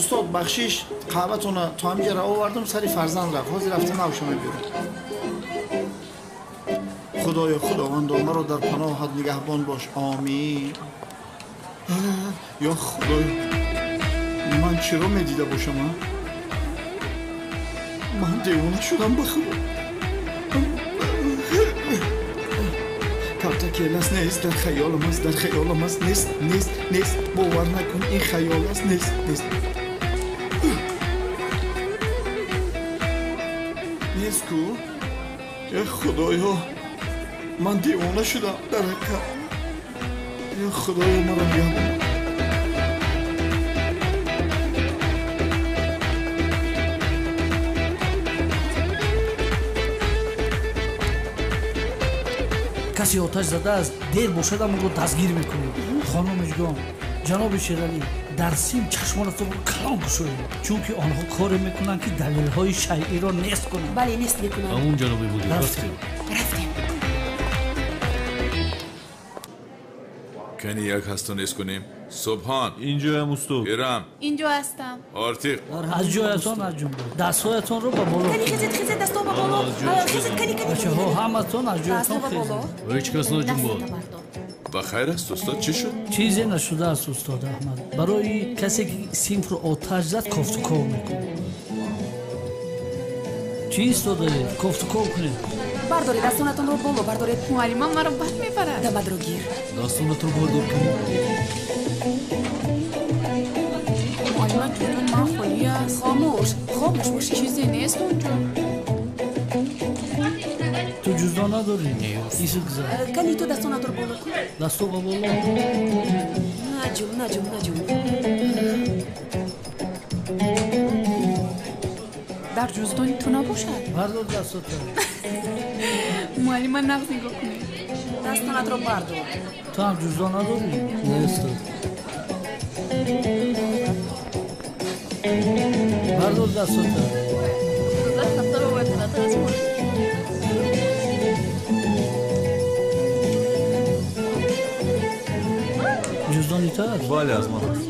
Устод, бахшиш, қаҳватонро то ҳаминҷа овардам, сари фарзанд рафт. Ҳозир рафта навша мебиёрам. Худоё, Худовандо, маро дар паноҳат нигаҳбон бош. Омин. Ё Худоё, ман чиро медида бошам? Ман девона шудам ба Худо. Кавта келас нест, дар хаёлам аст, дар хаёлам аст, нест, нест, нест, бовар накун, ин хаёл аст, нест, нест. Нест ку? Э Худоё, ман девона шудам дар ҳақиқат. Э Худоё, маро нигаҳбон. Касе оташ задааст, дер бошад, амро дастгир мекунем. Хонум Мижгон, ҷаноби Шералӣ, дар сим чашмонатонро калон кушоед, чунки онҳо коре мекунанд, ки далелҳои шайъиро нест кунанд. Бале, нест мекунанд. Ҳамун ҷаноби мудир, рафтем. Рафтем. Кани як ҳасту нест кунем. Субҳон. Инҷоям устод. Ирам. Инҷо ҳастам. Артиқ. Аз ҷоятон аз ҷумла. Дастҳоятонро ба боло. Кани хезед, хезед, дастҳо ба боло. Хезед, кани, кани. Бачаҳо, ҳаматон аз ҷоятон хезед. Ҳеҷ кас наҷунбад. Ба хайр аст устод, чӣ шуд? Чизе нашудааст устод Аҳмад. Барои касе ки синфро оташ зад, кофтуков мекунад. Чӣ истодаед? Кофтуков кунед. Бардоред, дастонатонро боло бардоред. Муаллима маро бад мебарад. Дамадро гир. Дастонатро бардор кунед. Муаллима, ҷони ман холӣ аст. Хомӯш, хомӯш бошед. Чизе нест онҷо. Ту ҷуздон надорӣ? Ису гузар. Кани ту дастонатро боло кун. Дасто ба боло. Наҷум, наҷум, наҷум. Дар ҷуздони ту набошад? Бардор дастотро. Муаллима, нағз нигоҳ кунед. Дастонатро бардор. Ту ҳам ҷуздон надорӣ? Не, устод. Бардор дастотро. Ҷуздони ту аст? Бале, аз ман аст.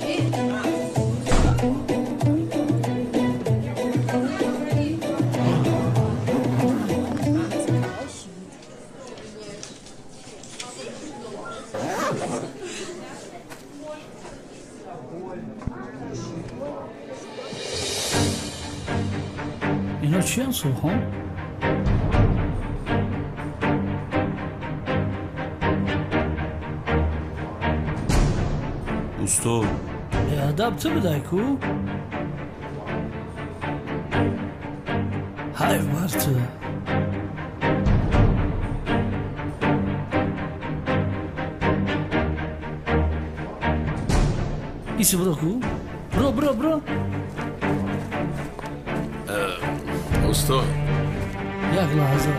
Ино чиян, Субҳон? Устод. Беадаб ту будай ку? Ҳайф бар ту. Ису биро ку? Биро, биро, биро. Устод. Як лаҳза.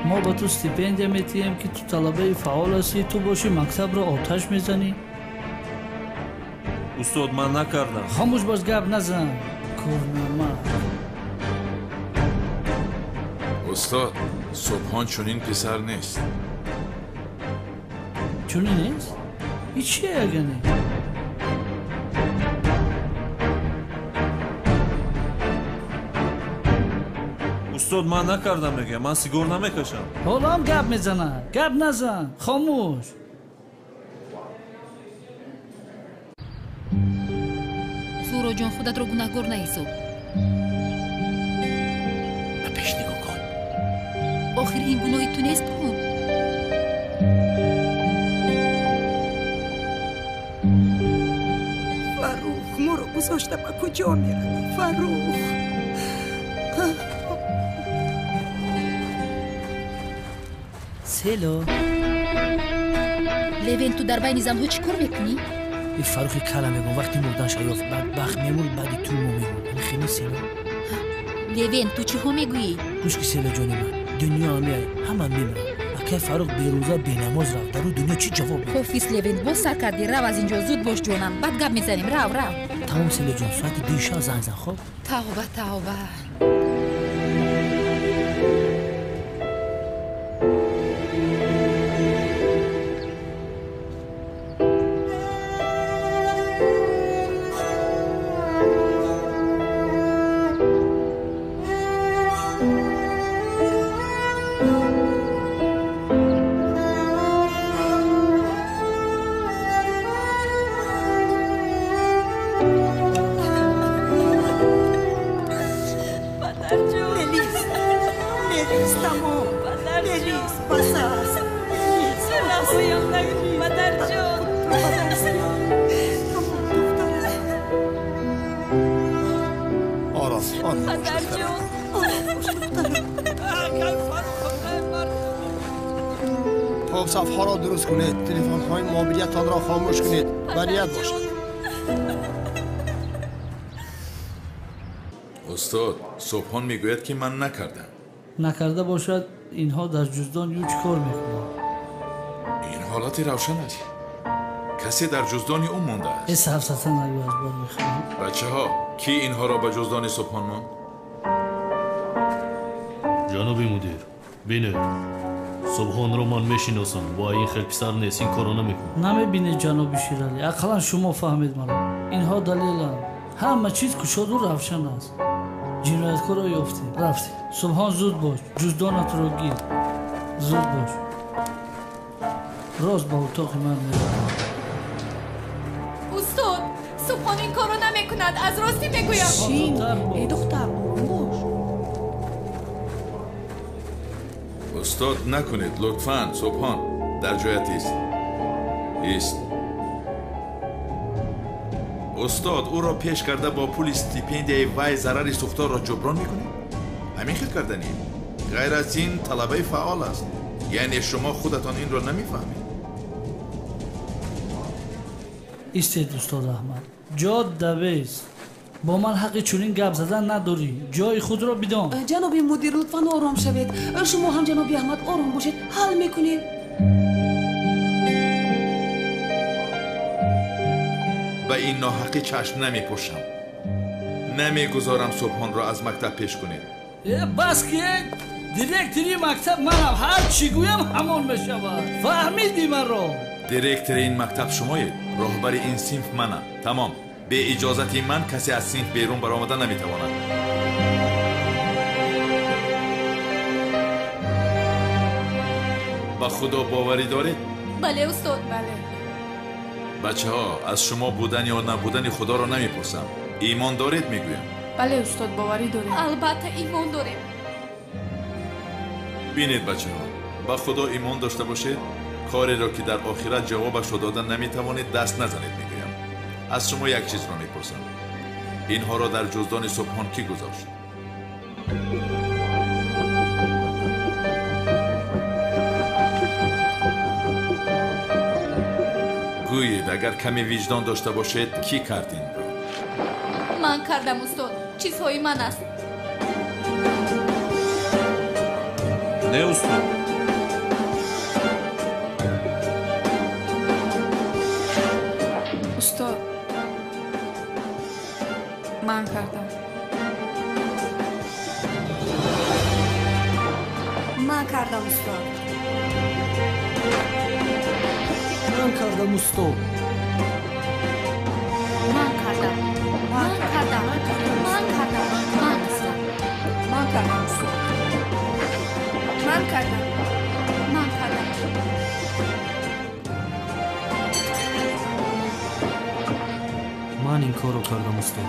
Мо ба ту стипендия метиҳем, ки ту талабаи фаъол ҳастӣ, ту бошӣ мактабро оташ мезанӣ. Устод, ман накардам. Хомӯш бош, гап назан. Кӯрнамак. Устод, Субҳон чунин писар нест. Чунин нест? И чие ягане? Устод, ман накардам, мегӯям, ман сигор намекашам. Ҳоло ҳам гап мезанад. Гап назан, хомӯш. Зуроҷон, худатро гунаҳгор наҳисоб. Ба пеш нигоҳ кун. Охир ин гуноҳи ту нест ку? Фаррух, моро гузошта ба куҷо меравӣ? Фаррух. Село. Левен, ту дар байни занҳо чӣ кор мекунӣ? И Фаррухи кала мегӯм, вақти мурданша ёфт, бадбахт мемурд, баъди ту мо мемурд. Ин хеле Село. Левен, ту чиҳо мегӯӣ? Гӯш ки, Село ҷони ман, дунё ҳамеай, ҳама мемиранд. Акай Фаррух берӯза бенамоз рафт, дар ӯ дунё чӣ ҷавоб медиҳад? Кофист, Левен, боз сар кардӣ, рав аз инҷо, зуд бош ҷонам, баъд гап мезанем, рав, рав. Тамом, Село ҷон, соати дуи шаб занг зан, хоб? Тавба, тавба. Мелис, тамом. Мелис, бас аст. Мелис, раҳоям накун, падарҷон. Ором, ором. Падарҷон. خب صفحه را درست کنید، تلفن های موبیلتان را خاموش کنید. بریت باشد. استاد، صبحان میگوید که من نکردم. نکرده باشد اینها در جزدان یو چیکار میکنند؟ این حالت روشن است. کسی در جزدان او مانده است. این سفسطه نگو از بار میخوام. بچه ها، کی اینها را به جزدان صبحان ماند؟ جناب مدیر، بینید. صبحان رو من میشناسم و این خیلی پسر نیست، این کارو نمیکنه. نمیبینید جناب شیرالی، اقلا شما فهمید مرا. اینها دلیلند. همه چیز کشاد و روشن است. جنایتکار را یافتیم، رفتیم. صبحان زود باش، جزدانت رو گیر. زود باش. راست به اتاق من میروم. استاد، صبحان این کارو نمیکند، از راستی میگویم. شین، ای دختر، آرام باش. استاد نکنید لطفاً. صبحان در جایت ایست. ایست. استاد او را پیش کرده با پول استیپندیای وی ضرر سوختار را جبران میکنید؟ همین خیل کردنی. غیر از این طلبه فعال است. یعنی شما خودتان این را نمیفهمید. ایستید استاد احمد. جا دویست. با من حق چنین گپ زدن نداری. جای خود را بدان. جناب مدیر لطفاً آرام شوید. شما هم جناب احمد آرام باشید. حل میکنیم. به این ناحقی چشم نمیپوشم. نمیگذارم صبحان را از مکتب پیش کنید. بس که دیرکتوری مکتب منم، هر چی گویم همان میشود. فهمیدی من را؟ دیرکتور این مکتب شمایید، راهبر این صنف منم. تمام. به اجازت من کسی از صنف بیرون برآمده نمیتواند. با خدا باوری دارید؟ بله استاد، بله. بچه ها، از شما بودن یا نبودن خدا را نمیپرسم. ایمان دارید میگویم. بله استاد، باوری داریم. البته ایمان داریم. بینید بچه ها، با خدا ایمان داشته باشید. کاری را که در آخرت جوابش را دادن نمیتوانید دست نزنید میگویم. از شما یک چیز را میپرسم. اینها را در جزدان صبحان کی گذاشت؟ گویید اگر کمی وجدان داشته باشید کی کرد این را؟ من کردم استاد، چیزهای من است. نه استاد. استاد، من کردم. من کردم استاد. من کردم استاد. من کردم. من کردم. من کردم. من کردم. من کردم استاد. من کردم. من کردم. من این کارو کردم استاد.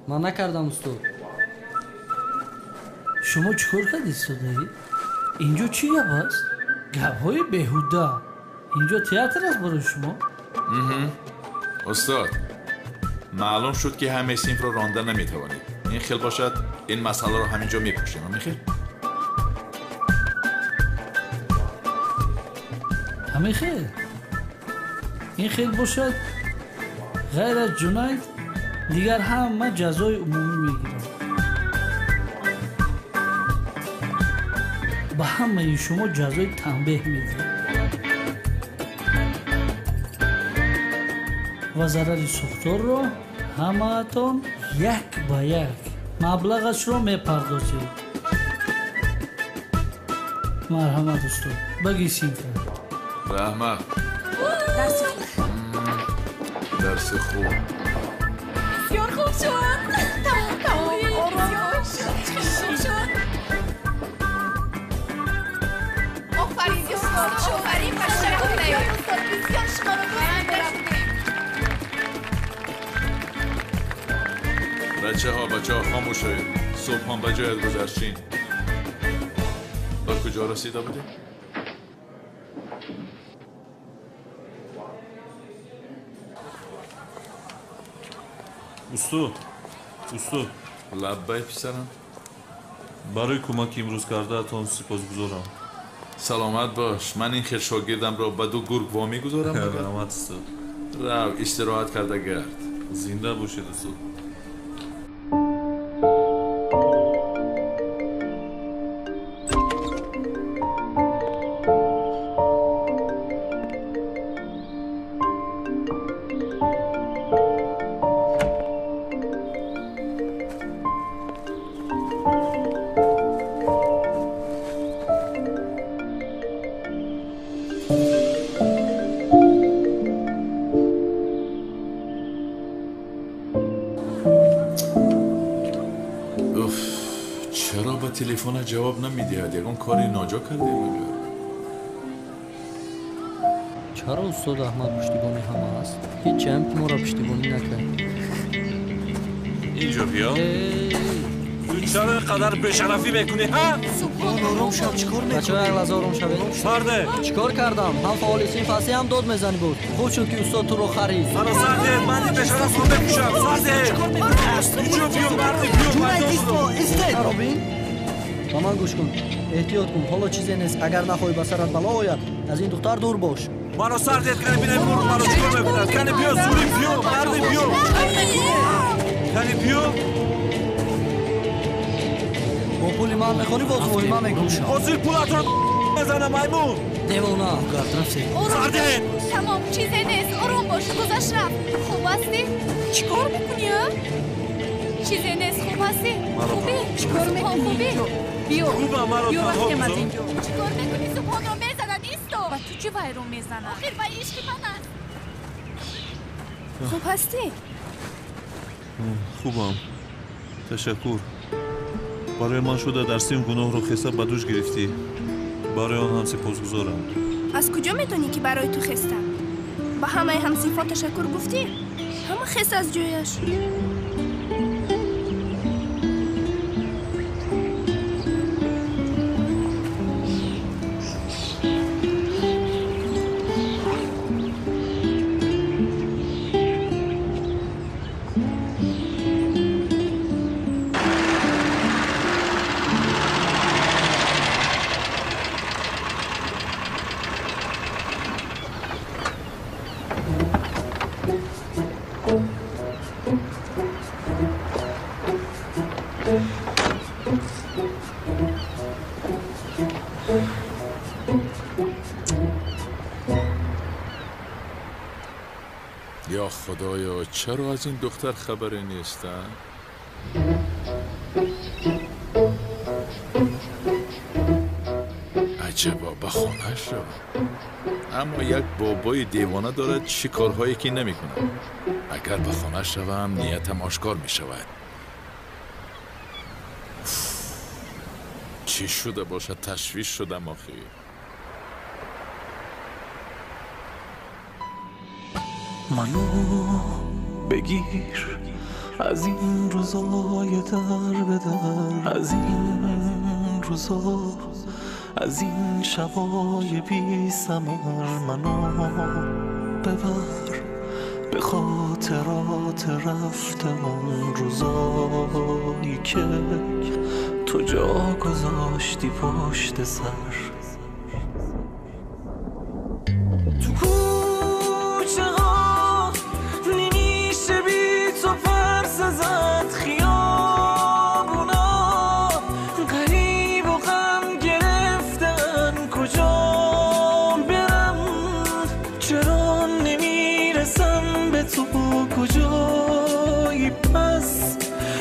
من نکردم استاد. شما چیکار کردید استاد؟ اینجا چی گپ است؟ گپ‌های بیهوده. اینجا تئاتر است برای شما؟ استاد، معلوم شد که همه صنف را رانده نمیتوانید. این خیل باشد این مسئله را همینجا میپوشیم. همین خیل؟ همین خیل. این خیل باشد غیر از جنایت دیگر همه جزای عمومی میگیرند. به همه شما جزای تنبیه میدهند و ضرر سوختار را همه‌تان یک به یک مبلغش را میپردازید. مرحمت استاد، بگی سینفه. رحمت. درس خوب. درس خوب. بسیار خوب شد. تمام تمام. بسیار خوب شد. آفرین استاد، آفرین. تشکر. шуморо дӯст медорам. Бачаҳо, бачаҳо, хомӯш шавед. Субҳон ба ҷоят гузашт. Ба куҷо расида будем? Устод, устод. Лаббай, писарам. Барои кӯмаки имрӯз кардаатон сипосгузорам. Саломат бош. Ман ин хел шогирдамро ба ду гург во мегузорам. Раҳмат, устод. Рав, истироҳат карда гард. Зинда бошед, устод. телефона ҷавоб намедиҳад. Ягон кори ноҷо кардем магар? Чаро устод Аҳмад пуштибони ҳама аст? Ҳеҷ ки моро пуштибонӣ накард. Инҷо биё. Ту чаро инқадар бешарафӣ мекунӣ, ҳа? Ором шав, чӣ кор мекунӣ? Бачаҳо, як лаҳза ором шавед. Сарде! Чӣ кор кардам? Ҳам фаъоли синф ҳастӣ, ҳам дод мезанӣ буд. Хуб шуд, ки устод туро харид. Маро сарде, ман ин бешарафро мекушам. Сарде! Инҷо биё, марди биё, мардон. Робин, ба ман гӯш кун. Эҳтиёт кун, ҳоло чизе нест. Агар нахоҳӣ ба сарат бало ояд, аз ин духтар дур бош. Маро сардед, кани бинем гург маро чӣ кор мекунад. Кани биё, зури биё, марди биё. Кани биё. Бо пули ман мехонӣ, боз воҳима мекунӣ. Ҳозир пулатро мезанам, маймун. Девона. Сардед! Тамом, чизе нест. Ором бош, гузашт рафт. Хуб ҳастӣ? Чӣ кор мекунӣ, а? Чизе нест, хуб ҳастӣ? Хубӣ? Чӣ кор мекунӣ? Биё, биё, рафтем аз инҷо. Чӣ кор мекунӣ? Субҳонро мезанад, исто. Ба ту чӣ вайро мезанад? Охир вай ишқи ман аст. Хуб ҳастӣ? Хубам, ташаккур. Барои ман шуда дар син гуноҳро хеста ба дӯш гирифтӣ. Барои он ҳам сипосгузорам. Аз куҷо медонӣ, ки барои ту хестам? Ба ҳамаи ҳамсинфон ташаккур гуфтӣ? Ҳама хест аз ҷояш. یا خدایا، چرا از این دختر خبری نیست؟ عجبا، به خانه‌اش رو. اما یک بابای دیوانه دارد، چه کارهایی که نمی‌کند. اگر به خانه‌اش روم، نیتم آشکار می‌شود. چی شده باشد؟ تشویش شدم آخی. منو بگیر از این روزای در به در، از این روزا، از این شبای بی ثمر. منو ببر به خاطرات رفته، اون روزایی که تو جا گذاشتی پشت سر. تو کوچه ها نمیشه بی تو پرسه زد، خیابونا غریب و غم گرفتن. کجا برم، چرا نمیرسم به تو؟ کجایی پس،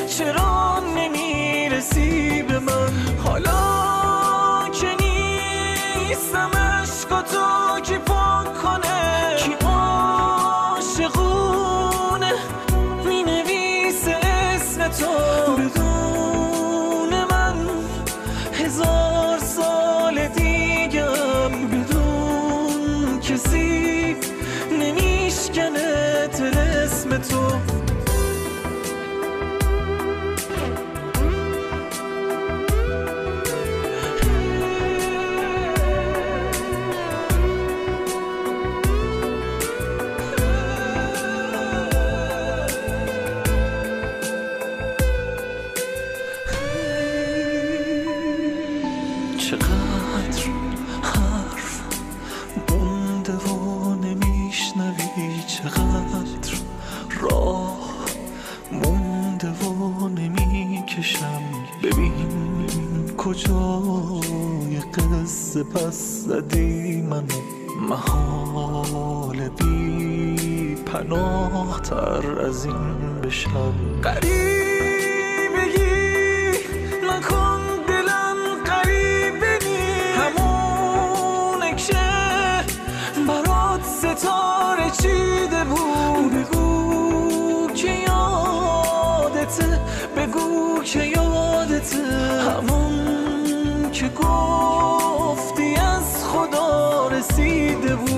چرا نمیرسی به من؟ حالا که نیستم عشق تو کی پاک کنه، کی عاشقونه مینویسه اسم تو. بدون من 1000 سال دیگم، بدون کسی تو. چقدر حرف مونده و نمیشنوی، چقدر راه مونده و نمیکشم. ببین کجای قصه پس زدی منو، محال بی پناه تر از این بشم. غریبگی نکن دلم غریبه نی، همونه که برات ستاره چیده بود. بگو که یادته، بگو که یادته، همون که گفتی از خدا رسیده بود.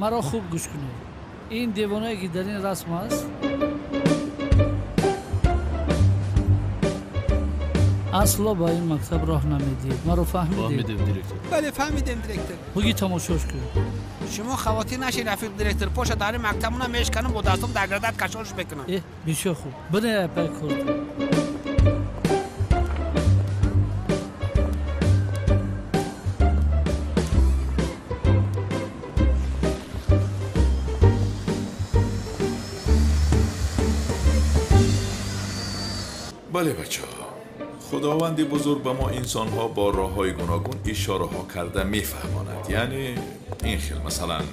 маро хуб гӯш кунед. Ин девонае ки дар ин расм аст, асло ба ин мактаб роҳ намедиҳед. Маро фаҳмидед? Фаҳмидем, директор. Бале, фаҳмидем, директор. Буги тамошош кунед. Шумо хавотир нашед, рафиқ директор. Поша дар ин мактабуна мешканам, бо дастом дар градат кашолш мекунам. Э, бисёр хуб. Бинед пай кортон. Бале, бачаҳо, худованди бузург ба мо инсонҳо бо роҳҳои гуногун ишораҳо карда мефаҳмонад. Яъне ин хел, масалан,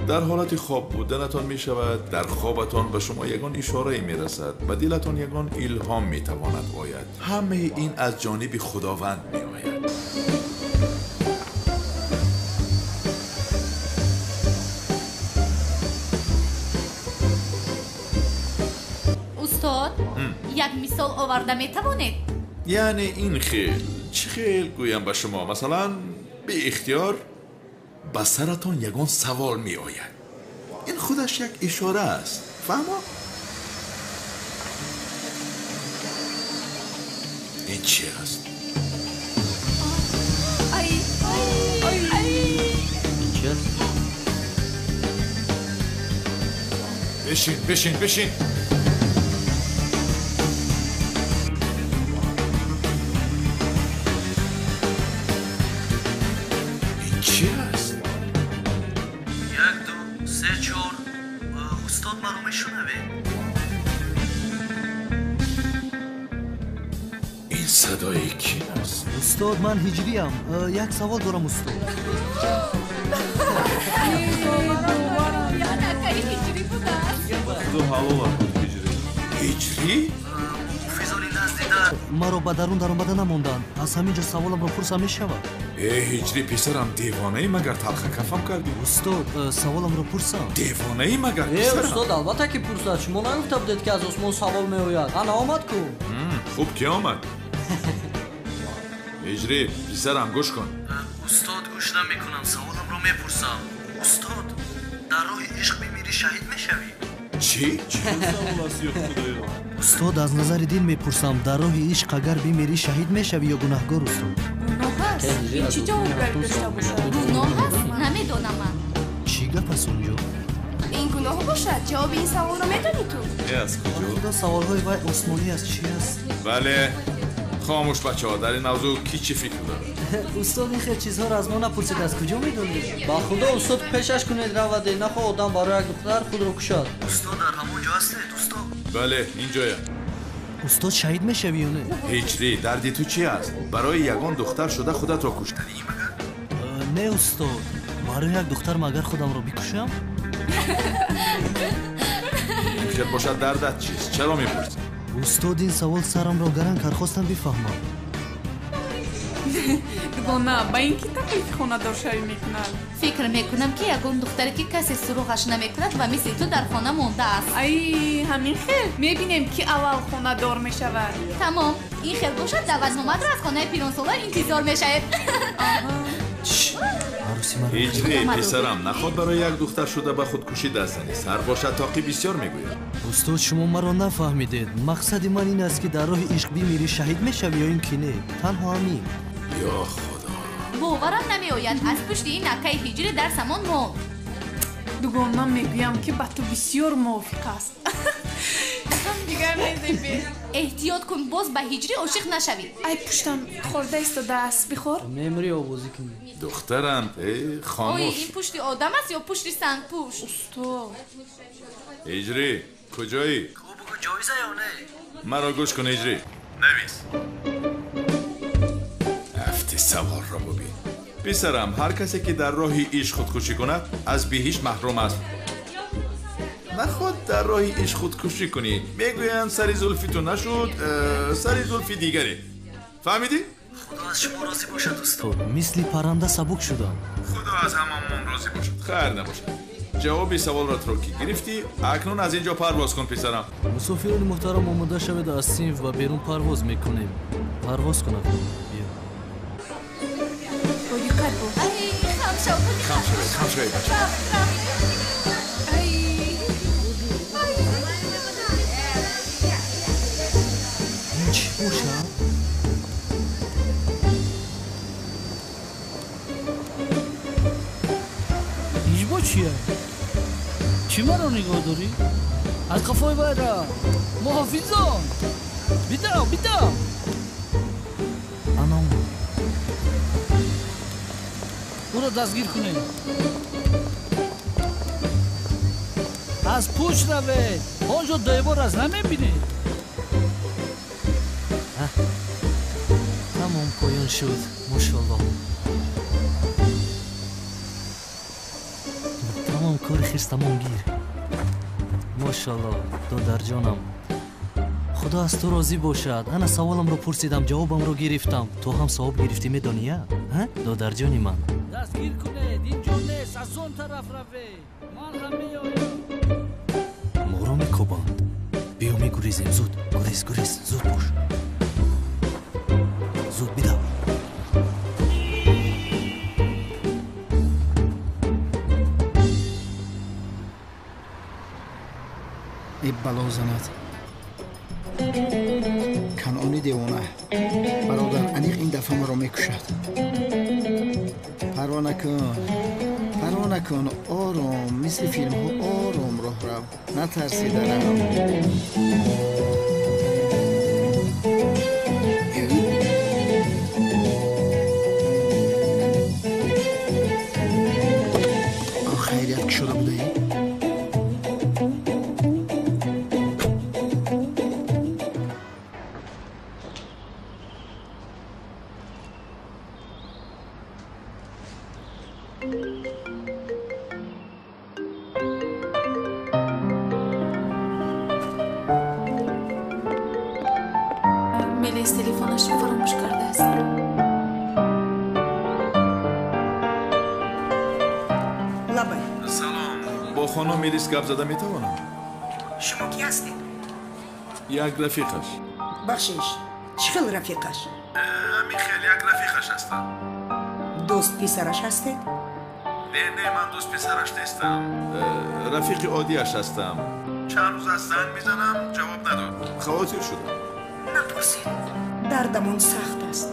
дар ҳолати хоб буданатон мешавад, дар хобатон ба шумо ягон ишорае мерасад, ба дилатон ягон илҳом метавонад ояд. Ҳамаи ин аз ҷониби худованд меояд. Устод, як мисол оварда метавонед? Яъне ин хел, чӣ хел гӯям ба шумо? Масалан, беихтиёр ба саратон ягон савол меояд. Ин худаш як ишора аст. Фаҳмо? Ин чи аст? Ин чи аст? Бишин, бишин, бишин. Чи аст? 1, 2, 3, 4. Устод, маро мешунавед? Ин садои ки аст? Устод, ман ҳиҷриям. Як савол дорам, устод. Ҳиҷрӣ? Муҳофизони назди дар маро ба дарун даромада намонданд. Аз ҳамин ҷо саволамро пурсам мешавад? Э, ҳиҷрӣ, писарам, девонаӣ магар талхакафам кардӣ? Устод, саволамро пурсам. Девонаӣ магар, Э, писарам? устод, албатта ки пурсад. Шумо нагуфта будед, ки аз осмон савол меояд. Ана омад ку. Хуб ки омад. Ҳиҷрӣ, писарам, гӯш кун. Устод, гӯш намекунам, саволамро мепурсам. Устод, дар роҳи ишқ бимирӣ, шаҳид мешавӣ? Чӣ? Чӣ савол аст, ё худоё? Устод, аз назари дин мепурсам, дар роҳи ишқ агар бимирӣ, шаҳид мешавӣ ё гунаҳгор, устод? Гуноҳ аст? Ин чӣ ҷавобгарӣ дошта бошад? Гуноҳ аст? Намедонам ман. Чӣ гап аст онҷо? Ин гуноҳ бошад? Ҷавоби ин саволро медонӣ ту? Э, аз куҷо? Худо, саволҳои вай осмонӣ аст. Чӣ аст? Бале, хомӯш бачаҳо, дар ин мавзӯъ ки чӣ фикр дорад? Устод, ин хел чизҳоро аз мо напурсед, аз куҷо медонед? Ба худо, устод, пешаш кунед раваде, нахоҳ одам барои як духтар худро кушад. Устод, дар ҳамон ҷо ҳастед, устод? Бале, инҷоям. Устод, шаҳид мешавӣ ё не? Ҳиҷрӣ, дарди ту чи аст? Барои ягон духтар шуда худатро куштанӣ магар? Не, устод, барои як духтар магар худамро бикушам? Ин хел бошад, дардат чист? Чаро мепурсӣ? Устод, ин савол сарамро гаран кард, хостам бифаҳмам. Дугона, ба ин ки таклифи хонадоршавӣ мекунад? Фикр мекунам, ки ягон духтаре, ки касе суроғаш намекунад ва мисли ту дар хона мондааст. Ай, ҳамин хел? Мебинем, ки аввал хонадор мешавад. Тамом, ин хел бошад, даъватномаатро аз хонаи пиронсолон интизор мешавед. Ҳиҷрӣ, писарам, наход барои як духтар шуда ба худкушӣ даст занӣ. Сар бошад тоқӣ бисёр мегӯяд. Устод, шумо маро нафаҳмидед. Мақсади ман ин аст, ки дар роҳи ишқ бимирӣ, шаҳид мешавӣ ё ин ки не? Танҳо ҳамин. Ё Худо! Боварам намеояд, аз пушти ин акаи ҳиҷрӣ дарсамон монд. Дугона, мегӯям, ки ба ту бисёр мувофиқ аст. Дигар мезебе. Эҳтиёт кун, боз ба ҳиҷрӣ ошиқ нашавӣ. Ай, пуштам хӯрда истодааст, бихӯр. Мемри, овозӣ кунӣ. Духтарам, э, хомӯш. Ой, ин пушти одам аст ё пушти сангпушт? Устод. Ҳиҷрӣ, куҷоӣ? Бигӯ, ҷоиза ё не? Маро гӯш кун, ҳиҷрӣ. Навис. Ҳафти саволро бубин. Писарам, ҳар касе ки дар роҳи ишқ худкушӣ кунад, аз биҳишт маҳрум аст. Наход дар роҳи ишқ худкушӣ кунӣ. Мегӯянд, сари зулфи ту нашуд, сари зулфи дигаре. Фаҳмидӣ? Худо аз шумо розӣ бошад, устод. Мисли парранда сабук шудам. Худо аз ҳамамон розӣ бошад. Хайр набошад. Ҷавоби саволро туро ки гирифтӣ, акнун аз ин ҷо парвоз кун, писарам. Мусофирони муҳтарам, омода шавед, аз синф ба берун парвоз мекунем. Парвоз кунад. Биё. Бо диққат бош. Ай, хам шав, хам шавед, хам шавед, бача. Ай. Ин чӣ бошад? Ижбо чия? Чӣ маро нигоҳ дорӣ? Аз қафои вайра! Муҳофизон! Бидав, бидав! Анам. Ӯро дастгир кунед. Аз пушт равед! Он ҷо девор аст, намебинед? Тамом, поён шуд. Мошалло. Тамом, кори хирс тамом, гир. Мошалло, додарҷонам. Худо аз ту розӣ бошад. Ана саволамро пурсидам, ҷавобамро гирифтам. Ту ҳам савоб гирифтӣ, медонӣ, я? Додарҷони ман. Дастгир кунед, ин ҷо нест, аз он тараф равед. Ман ҳам меоям. Моро мекобанд. Биё, мегурезем, зуд. Гурез, гурез, зуд бош. Зуд бидав. Э, бало занад. Канъони девона. Бародар, аниқ ин дафъа маро мекушад. Парво накун, парво накун, ором, мисли филмҳо ором роҳ рав. Натарси, дарам. Хайрият ки шуда будаӣ? Мелис телефонашро фаромӯш кардааст. Лабай. Салом. Бо хонум Мелис гап зада метавонам? Шумо кӣ ҳастед? Як рафиқаш. Бахшиш, чӣ хел рафиқаш? Ҳамин хел як рафиқаш ҳастам. Дӯст писараш ҳастед? Не, не, ман дӯст писараш нестам. Рафиқи оддиаш ҳастам. Чанд рӯз аст занг мезанам, ҷавоб надод. Хавотир шудам. Напурсед. Дардамон сахт аст.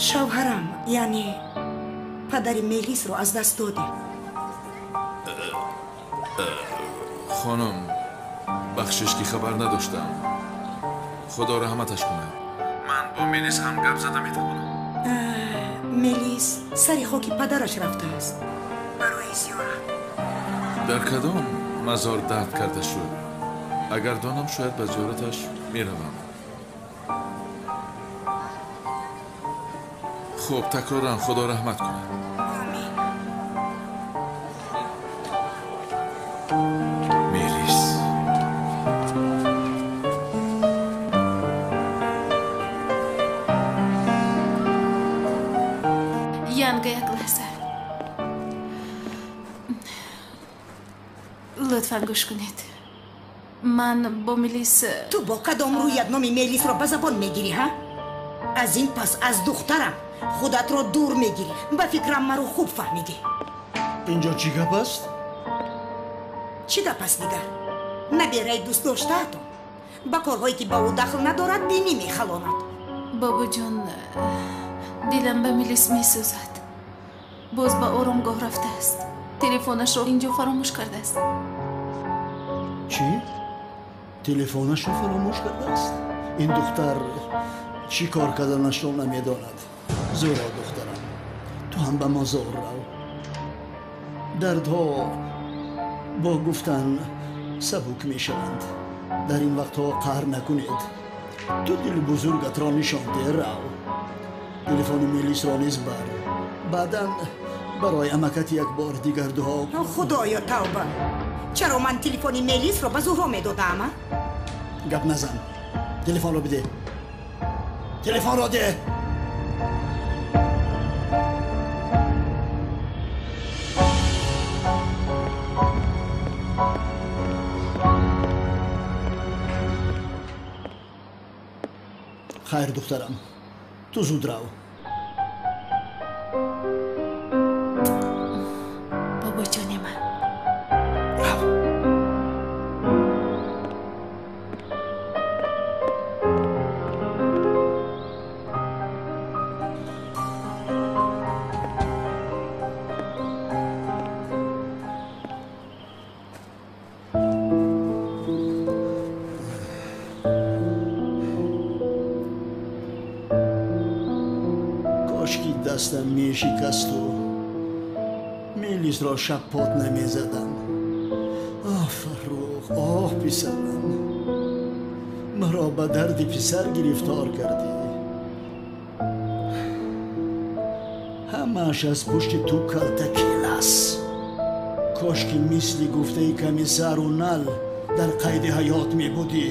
Шавҳарам, яъне падари Мелисро аз даст додем. Хонум, бахшиш ки хабар надоштам. Худо раҳматаш кунад. Ман бо Мелис ҳам гап зада метавонам. Мелис сари хоки падараш рафтааст барои зиёрат. Дар кадом мазор дард карда шуд? Агар донам, шояд ба зиёраташ меравам. Хуб, такроран Худо раҳмат кунад. Омин. Мелис. Амака, як лаҳза. Лутфан гӯш кунед. Ман бо Мелис... Ту бо кадом рӯят номи Мелисро ба забон мегирӣ, ҳа? Аз ин пас аз духтарам худатро дур мегирӣ. Ба фикрам маро хуб фаҳмидӣ. Инҷо чӣ гап аст? Чӣ гап аст дигар? Набераи дӯстдоштаатон ба корҳое ки ба ӯ дахл надорад бинӣ мехалонад. Бобоҷон, дилам ба Мелис месӯзад. Боз ба оромгоҳ рафтааст. Телефонашро инҷо фаромӯш кардааст. Чӣ? Телефонашро фаромӯш кардааст? Ин духтар чӣ кор карданашро намедонад. Зӯро духтарам, ту ҳам ба мозор рав. Дардҳо бо гуфтан сабук мешаванд. Дар ин вақтҳо қаҳр накунед. Ту дили бузургатро нишон деҳ, рав. Телефони Мелисро низ бар. Баъдан барои амакат як бор дигар дуо. Худоё, тавба! Чаро ман телефони Мелисро ба Зуҳро медодаам? Гап назан. Телефонро бидеҳ. Телефонро деҳ. Хайр, духтарам, ту зуд рав. Бобоҷони ман. Рав. Кошки дастам мешикасту Мелисро шаппот намезадам. Оҳ, Фаррух, оҳ, писарам, маро ба дарди писар гирифтор кардӣ. Ҳамааш аз пушти ту калта келас. Кошки мисли гуфтаи комиссару нал дар қайди ҳаёт мебудӣ.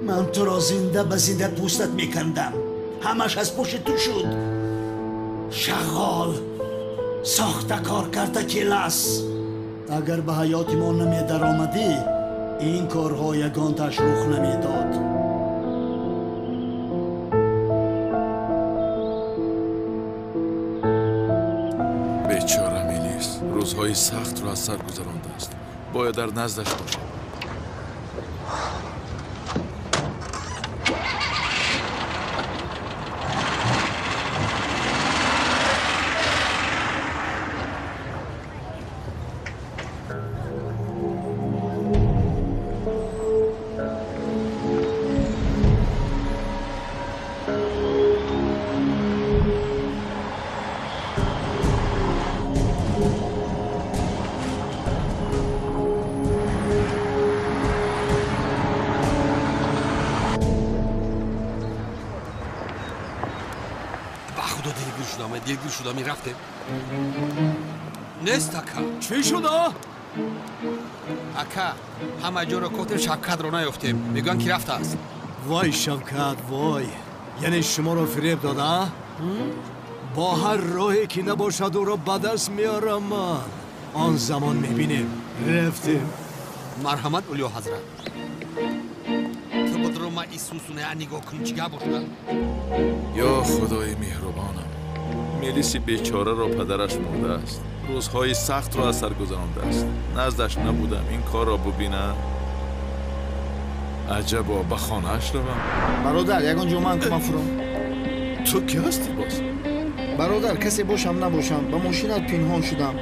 Ман туро зинда ба зинда пӯстат мекандам. Ҳамааш аз пушти ту шуд. Шағол сохта кор карда келас. Агар ба ҳаёти мо намедаромадӣ, ин корҳо ягонташ рух намедод. Бечора Мелис рӯзҳои сахтро аз сар гузарондааст. Бояд дар наздаш бошам. Дилгир шудам, рафтем. Нест ака. Чӣ шуда? Ака, ҳама ҷоро кофтем, Шавкатро наёфтем. Мегӯянд ки рафтааст. Вой, Шавкат, вой. Яъне шуморо фиреб дода? Бо ҳар роҳе ки набошад ӯро ба даст меорам ман. Он замон мебинем. Рафтем. Марҳамат, Улё ҳазрат. Ту будро ма исусуна нигоҳ кун, чӣ гап бошад? Ё Худои меҳрубонам, Мелиси бечораро падараш мурдааст. Рӯзҳои сахтро аз сар гузарондааст. Наздаш набудам, ин корро бубинам. Аҷабо, ба хонааш равам. Бародар, ягон ҷо ман кумак фуром. Ту кӣ ҳастӣ боз? Бародар, касе бошам набошам, ба мошинат пинҳон шудам.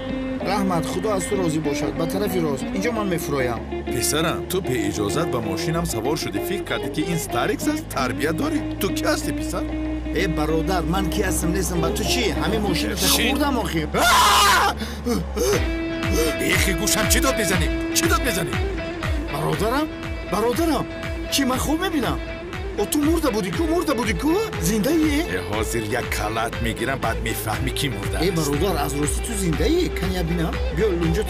Раҳмат, Худо аз ту розӣ бошад. Ба тарафи рост. Инҷо ман мефуроям. Писарам, ту беиҷозат ба мошинам савор шудӣ. Фикр кардӣ ки ин Старикс аст? Тарбия дорӣ? Ту кӣ ҳастӣ, писар? Э, бародар, ман ки ҳастам нестам, ба ту чӣ? Ҳамин мошината хӯрдам охир. Эхи гӯшам, чӣ дод мезанӣ? Чӣ дод мезанӣ? Бародарам, бародарам, чӣ ман хоб мебинам? О, ту мурда будӣ ку, мурда будӣ ку? Зиндаӣ? Э, ҳозир як калат мегирам, баъд мефаҳмӣ ки мурдааст. Э, бародар, аз рости ту зиндаӣ? Кан я бинам. Биё, лунҷот.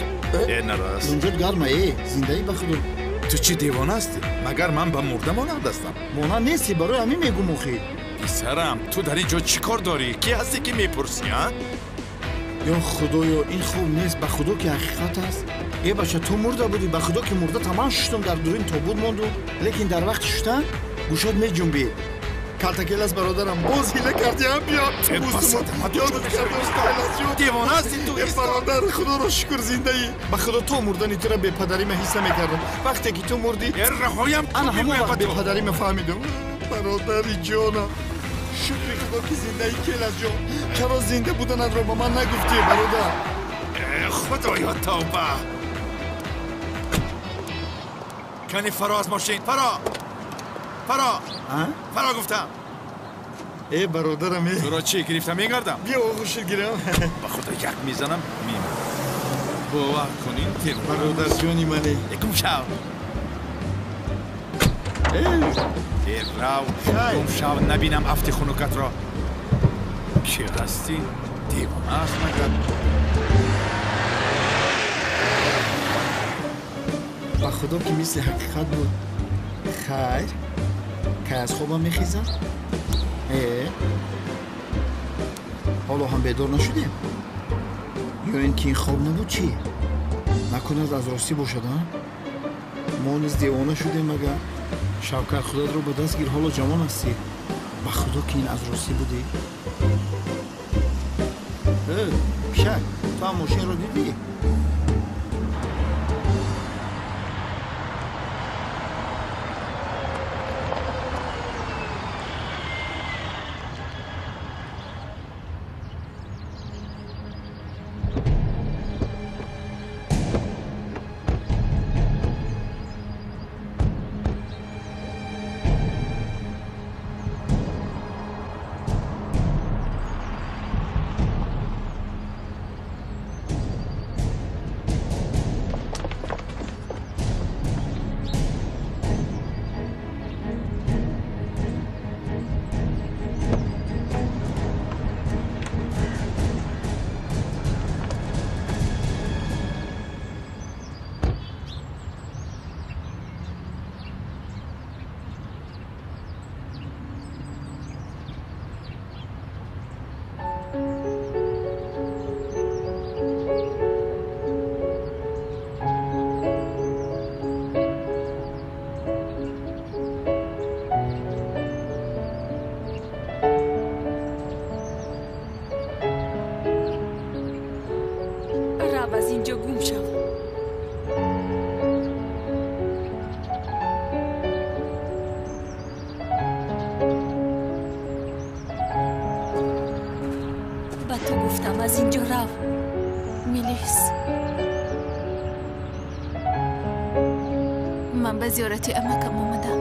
Э, нараст. Лунҷот гарма, э, зиндаӣ ба худо. Ту чӣ девона ҳастӣ? Магар ман ба мурда монанд ҳастам? Монанд нестӣ, барои ҳамин мегӯм охир. Писарам, ту дар ин ҷо чӣ кор дорӣ? Кӣ ҳастӣ ки мепурсӣ, а? Ё худоё, ин хуб нест, ба худо ки ҳақиқат аст. Э бача, ту мурда будӣ, ба худо ки мурда тамам шуштум, дар дурин тобут монду, лекин дар вақти шуштан гӯшот меҷунбид. Калтакелас бародарам, боз ҳила кардӣ, ҳам биё. Девона ҳастӣ ту. Э бародар, худоро шукр зиндаӣ. Ба худо то мурдани тура бепадарӣ ма ҳис намекардам. Вақте ки ту мурдӣ, ана ҳамон вақт бепадарӣ ма фаҳмидам. Бародари ҷонам, шукри худо ки зиндаӣ, Келас ҷон. Чаро зинда буданатро ба ман нагуфтӣ, бародар? Худоё, тавба. Кани фаро аз мошин, фаро, фаро, фаро гуфтам. Э бародарам, э. Туро чӣ гирифта мегардам? Биё оғӯшит гирам. Ба худо як мезанам, мемирам. Бовар кун, ин террор. Бародарҷони мане. Гум шав. Э рав, гум шав, набинам афти хунукатро. Ки ҳастӣ? Девона аст магар? Ба худо ки мисли ҳақиқат буд. Хайр, кай аз хобам мехезам? Э, ҳоло ҳам бедор нашудем? Ё ин ки ин хоб набуд чӣ? Накунад аз ростӣ бошад, а? Мо низ девона шудем магар? Шавкат, худатро ба даст гир, ҳоло ҷавон ҳастӣ. Ба худо ки ин аз ростӣ будӣ. Э, пишак, ту ҳам мошинро дидӣ? Зиёрати амакам омадам.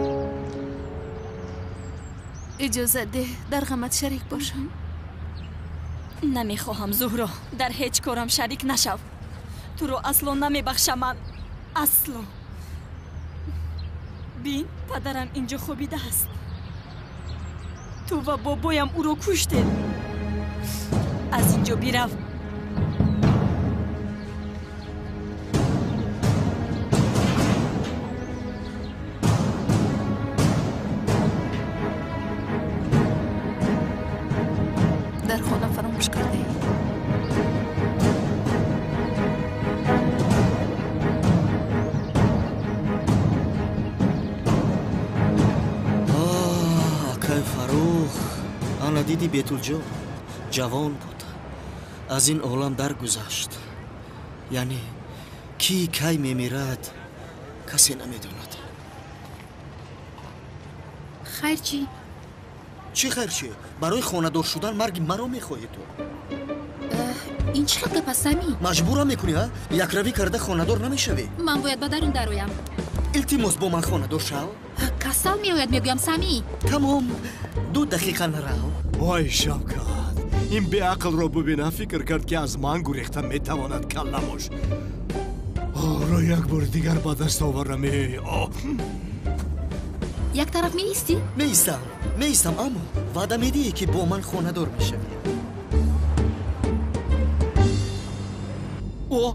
Иҷозат деҳ дар ғамат шарик бошам. Намехоҳам, Зуҳро, дар ҳеҷ корам шарик нашав. Туро асло намебахшам ман. Асло. Бин, падарам инҷо хобидааст. Ту ва бобоям ӯро куштед. Аз инҷо бирав. Дар хона фаромӯш кардаӣ. Акай Фаррух, ана диди Бетулҷон ҷавон буд, аз ин олам даргузашт. Яъне ки кай мемирад, касе намедонад. Хайр чӣ? Чӣ хайр чӣ? Барои хонадор шудан марги маро мехоҳӣ ту? Ин чӣ хел гап аст, Самӣ? Маҷбурам мекунӣ, ҳа? Якравӣ карда хонадор намешавӣ. Ман бояд ба дарун дароям. Илтимос, бо ман хонадор шав. Касал меояд, мегӯям, Самӣ. Тамом, 2 дақиқа нарав. Вой, Шавкат, ин беақлро бубина, фикр кард ки аз ман гурехта метавонад калламош. Оро як бори дигар ба даст оварам. Як тараф меистӣ? Меистам, меистам, аммо ваъда медиҳӣ ки бо ман хонадор мешавӣ. О,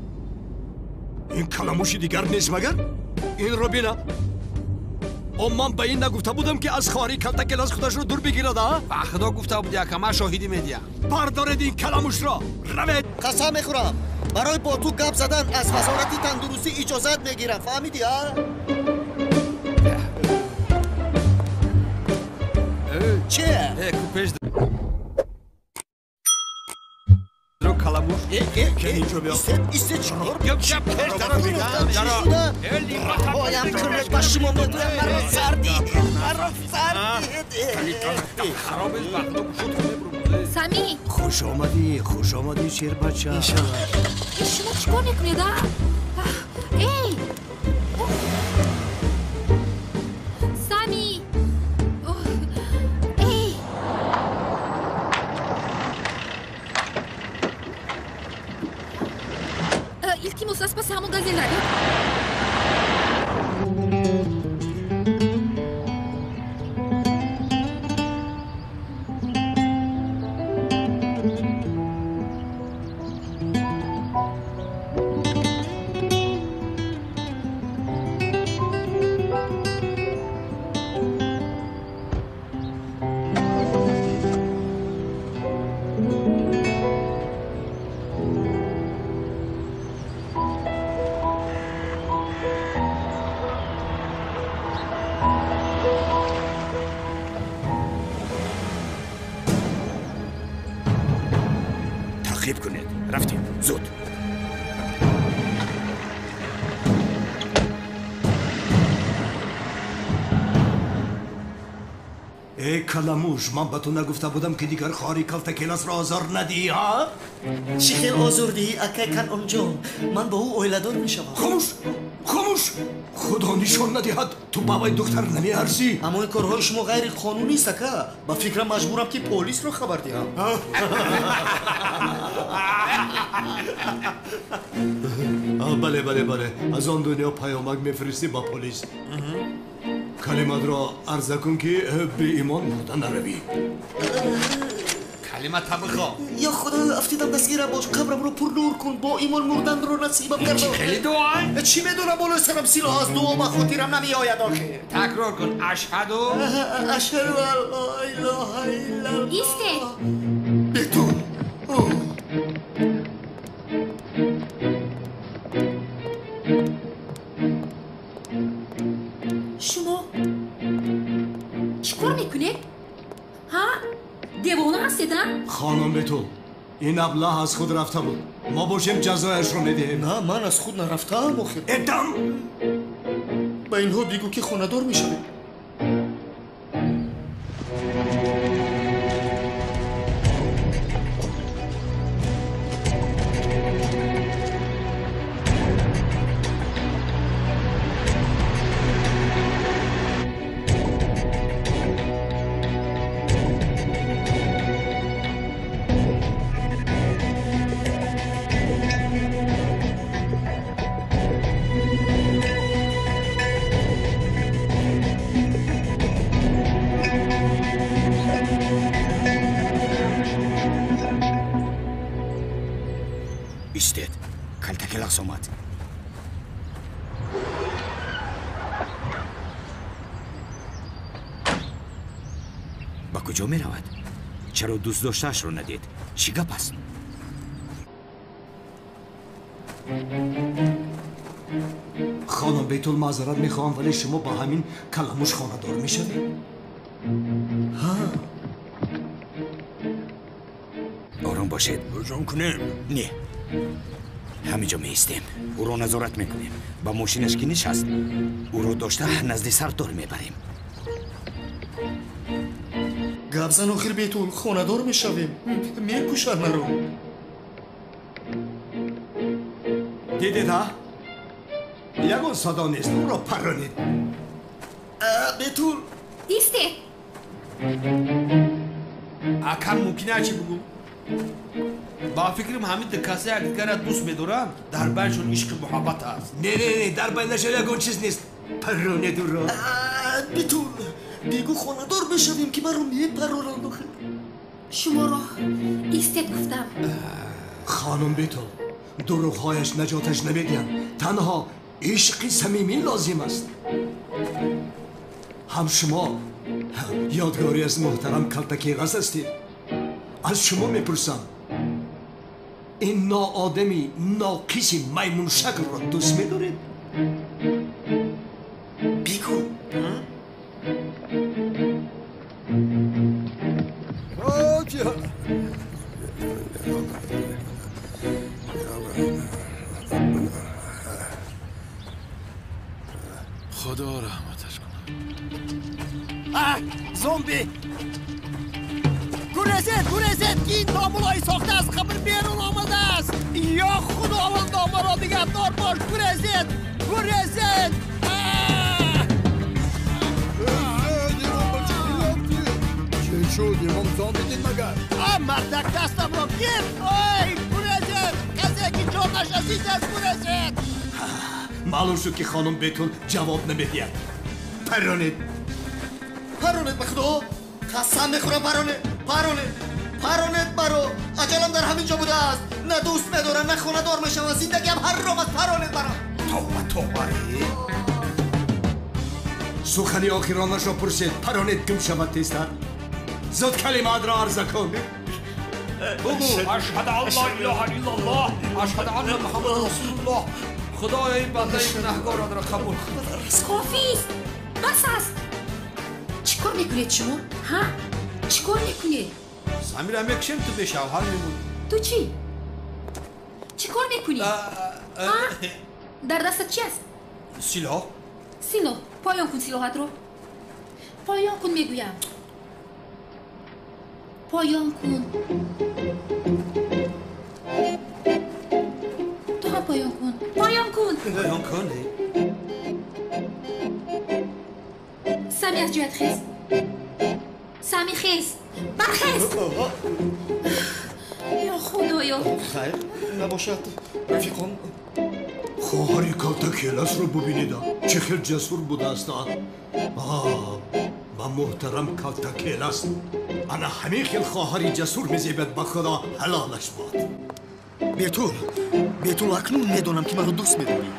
ин каламуши дигар нест магар? Инро бина. О, ман ба ин нагуфта будам, ки аз хоҳари Калтакелас худашро дур бигирад, а? Ба худо гуфта буди, ака, ман шоҳидӣ медиҳам. Бардоред ин каламушро, равед! Қасам мехӯрам, барои бо ту гап задан аз вазорати тандурустӣ иҷозат мегирам, фаҳмидӣ, а? Че? Ку пеш дро каламуш. Инҷо биё. Истед, чикор? Пеш даро мегам, даро. Раҳоям кунед, ба шумо мегӯям, маро сардид, маро сардид. Хароб аст, ба худо кушод мебурам. Сами! Хуш омадӣ, хуш омадӣ, шербача. Иншалло. Шумо чӣ кор мекунед, а? Эй! Сами! Эй! Илтимос, аз паси ҳамон газел равед. Таъқиб кунед. Рафтем, зуд. Эй каламуш, ман ба ту нагуфта будам, ки дигар хоҳари Калтакеласро озор надиҳӣ, ҳа? Чӣ хел озор диҳӣ, акай Канъонҷон? Ман бо ӯ оиладор мешавам. Хомӯш, хомӯш! Худо нишон надиҳад, ту ба вай духтар намеарзӣ. Аммо ин корҳои шумо ғайриқонунист, ака. Ба фикрам, маҷбурам, ки полисро хабар диҳам. Бале, бале, бале, аз он дунё паёмак мефиристӣ ба полис. Калиматро арза кун, ки беимон мурда наравӣ. Калимата бихо. Ё худо, афтидам, дастгирам бош, қабрамро пурнур кун, бо имон мурданро насибам Чӣ гардон. хеле дуо? Чӣ медонам, болои сарам силоҳ аст, дуо ба хотирам намеояд охир. Такрор кун: ашҳаду. Ашҳаду ан ло илоҳа иллаллоҳ. Истед! Бетул! Шумо чӣ кор мекунед? Ҳа? Девона ҳастед, а? Хонум Бетул, ин аблаҳ аз худ рафта буд. Мо бошем, ҷазояшро медиҳем. На, ман аз худ нарафтаам охир. Эдам! Ба инҳо бигӯ, ки хонадор мешавем. Истед, Калтакелас омад. Ба куҷо меравад? Чаро дӯстдоштаашро надид? Чӣ гап аст? Хонум Бетул, маъзарат мехоҳам, вале шумо ба ҳамин каламуш хонадор мешавед? Ҳа. Ором бошед. Ҳуҷум кунем? Не, ҳамин ҷо меистем, ӯро назорат мекунем. Ба мошинаш ки нишаст, ӯро дошта назди сардор мебарем. Гап зан охир, Бетул, хонадор мешавем, мекушад маро. Дидед, а? Ягон садо нест, ӯро парронед. Бетул! Истед! Ака, мумкин а чӣ бугум? Ба фикрам, ҳамин ду каса якдигарра дӯст медоранд, дар байншон ишқи муҳаббат аст. Не, не, не, дар байнашон ягон чиз нест, парронед ӯро. Бетул, бигӯ хонадор мешавем, ки маро мепарронанд охир. Шуморо истед гуфтам. Хонум Бетул, дурӯғҳояш наҷоташ намедиҳанд, танҳо ишқи самимӣ лозим аст. Ҳам шумо ёдгорӣ аз муҳтарам Калтакелас ҳастед. Аз шумо мепурсам, ин ноодами ноқиси маймуншаклро дӯст медоред? Бигӯ. Худо раҳматаш кунад. Зомби! Гурезед, гурезед, ки ин домулои сохта аз қабр берун омадааст. Ё Худованд, маро нигаҳдор бош. Гурезед, гурезед! Чӣ шуд? Имом зомби дид магар? Мардак дастамро гирфт. Ой, гурезед! Касе ки ҷонаш азиз аст, гурезед! Маълум шуд, ки хонум Бетул ҷавоб намедиҳад. Паронед! Паронед, ба Худо! Қасам мехӯрам, паронед! Паронед! Паронед маро! Аҷалам дар ҳамин ҷо будааст. На дӯст медорам, на хонадор мешавам. Зиндагиам ҳаром аст. Паронед маро! Тавба, тавба! Сухани охиронашро пурсед. Паронед, гум шавад тезтар. Зуд калимаатро арза кун. Бугӯ: ашҳаду ан ла илоҳа иллаллоҳ, ашҳаду анна Муҳаммадан расулуллоҳ. Худоё, ин бандаи гунаҳкоратро қабул кун. Кофист, бас аст. Чӣ кор мекунед шумо? Ҳа? Чӣ кор мекунед? Самира мекушем, ту бешавҳар мемонӣ. Ту чӣ? Чӣ кор мекунӣ? Ҳа? Дар дастат чи аст? Силоҳ. Силоҳ. Поён кун силоҳатро. Поён кун, мегӯям. Поён кун. Ту ҳам поён кун. Поён кун. Поён кун. Сами, аз ҷоят хез. Сами, хез. Бархез. Ё Худоё. Хайр набошад, рафиқон. Хоҳари Калтакеласро бубинеда, чӣ хел ҷасур будааст. Ба муҳтарам Калтакелас ана ҳамин хел хоҳари ҷасур мезебад. Ба Худо ҳалолаш бод. Бетул, Бетул, акнун медонам, ки маро дӯст медорӣ,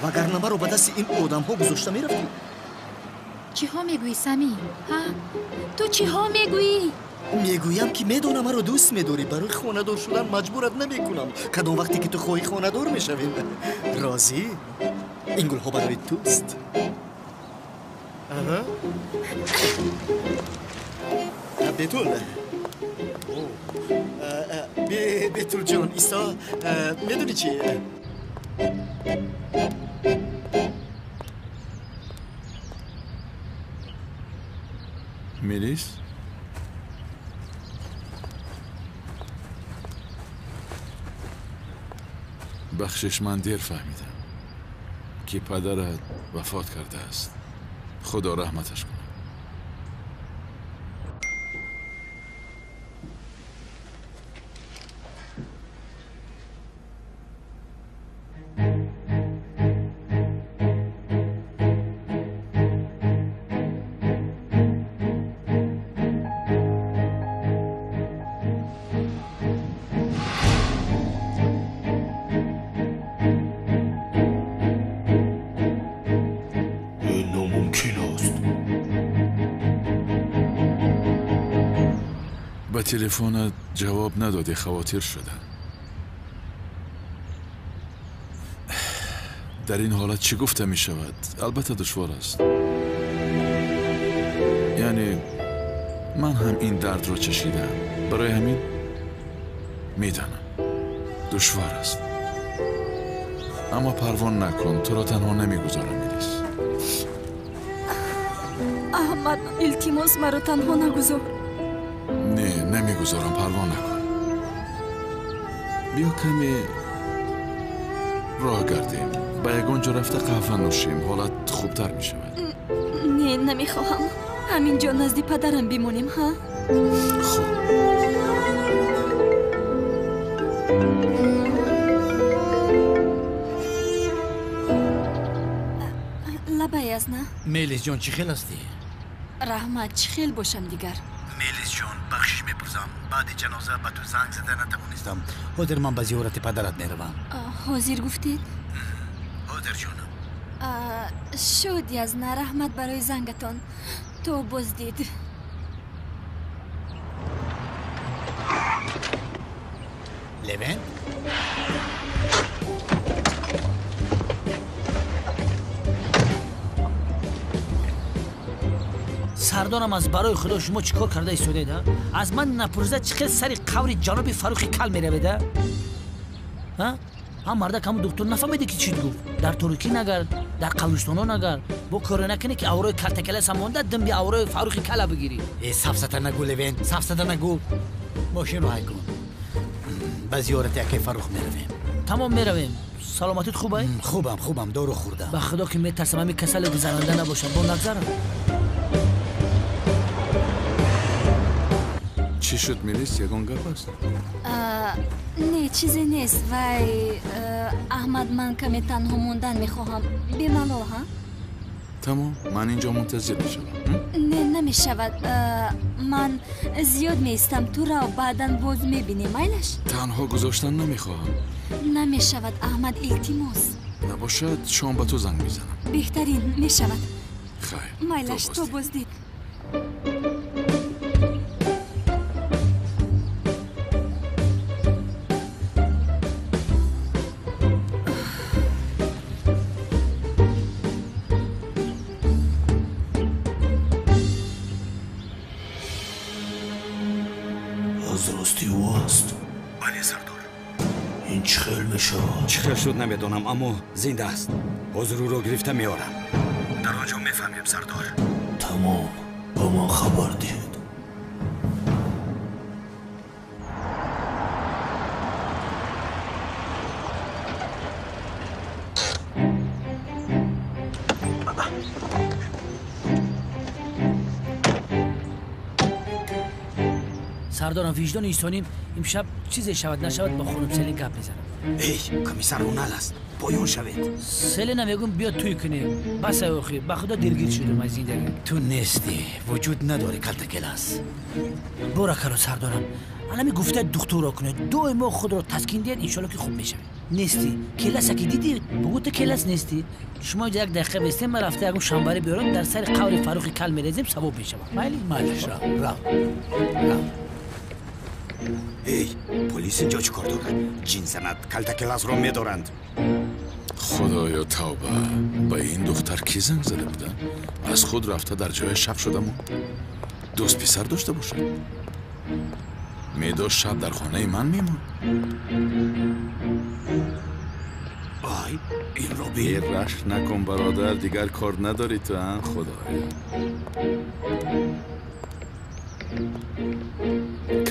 вагарна маро ба дасти ин одамҳо гузошта мерафтӣ. Чиҳо мегӯӣ, Сами? Ҳа? Ту чиҳо мегӯӣ? Мегӯям, ки медонам маро дӯст медорӣ. Барои хонадор шудан маҷбурат намекунам. Кадом вақте ки ту хоҳӣ, хонадор мешавем. Розӣ? Ин гулҳо барои туст. Бетул, Бетулҷон, Исо, медонӣ чи? Мелис? Бахшиш, ман дер фаҳмидам, ки падарат вафот кардааст. Худо раҳматаш кунад. Ба телефонат ҷавоб надодӣ, хавотир шудам. Дар ин ҳолат чӣ гуфта мешавад? Албатта душвор аст. Яъне ман ҳам ин дардро чашидаам. Барои ҳамин медонам душвор аст. Аммо парво накун, туро танҳо намегузорам, Мелис. Аҳмад, илтимос, маро танҳо нагузор. Не, намегузорам, парво накун. Биё каме роҳ гардем, ба ягон ҷо рафта қаҳва нӯшем, ҳолат хубтар мешавад. Не, намехоҳам. Ҳамин ҷо назди падарам бимонем, ҳа? Хуб. Лабай аз на? Мелисҷон, чӣ хел ҳастӣ? Раҳмат, чӣ хел бошам дигар? Мелисҷон, бахшиш мепурсам, баъди ҷаноза ба ту занг зада натавонистам. Ҳозир ман ба зиёрати падарат меравам. Ҳозир гуфтед? Ҳозир, ҷонам. Шуд, Язна, раҳмат барои зангатон. То боздид. Левент? Сардорам, аз барои худо шумо чӣ кор карда истодед? Аз ман напурсида чӣ хел сари қаври ҷаноби Фаррухи кал меравед? Ҳам мардак, ҳамун духтур нафаҳмиде ки чӣ гуфт. Дар торикӣ нагард, дар қабристоно нагард, бо коре накунӣ ки аврои калтакеласа монда, димби аврои Фаррухи кала бигирӣ. Э, сафсата нагӯ, Левент, сафсата нагӯ. Мошинро ҳай кун, ба зиёрати акай Фаррух меравем. Тамом, меравем. Саломатит хуб ай? Хубам, хубам, дору хӯрдам. Ба худо ки метарсам ҳамин касале гузаронда набошам, бо нагзарам. Чӣ шуд, Мелис? Ягон гап аст? Не, чизе нест. Вай, Аҳмад, ман каме танҳо мондан мехоҳам. Бемалол, ҳа? Тамом, ман инҷо мунтазир мешавам. Не, намешавад. Ман зиёд меистам. Ту рав, баъдан боз мебинем, майлаш? Танҳо гузоштан намехоҳам. Намешавад, Аҳмад, илтимос. Набошад, шом ба ту занг мезанам. Беҳтарин мешавад. Хайр. Майлаш, то боздид. Чӣ хел шуд намедонам, аммо зинда аст. Ҳозир ӯро гирифта меорам. Дар он ҷо мефаҳмем, сардор. Тамом, ба ман хабар диҳед. Сардорам, виҷдони инсонӣ имшаб чизе шавад нашавад бо хонум Селин гап мезанам. Эй, комиссар Унал аст, поён шавед. Селина мегӯм, биё тӯй кунем. Бас ай охир, ба худо дилгир шудам аз зиндагӣ. Ту нестӣ, вуҷуд надорӣ, калтакелас. Боракало, сардорам, алами гуфта духтурро кунед, доимо худро таскин диҳед, иншолло ки хуб мешавед. Нестӣ, келаса ки дидӣ, бугӯ ту келас нестӣ. Шумо инҷо як дақиқа бистем, ман рафта ягон шанбарӣ биёрам, дар сари қаври Фаррухи кал мерезем, савоб мешавад. Майли? Майлаш, рав, рав, рав. Эй, полис инҷо чӣ кор дорад? Ҷин занад, калтакеласро медоранд. Худоё, тавба! Ба ин духтар кӣ занг зада буда? Аз худ рафта дар ҷои шаб шуда монд. Дӯст писар дошта бошад. Медошт шаб дар хонаи ман мемонд. Ай, инро бин. Рашк накун, бародар, дигар кор надорӣ ту, а? Худоё.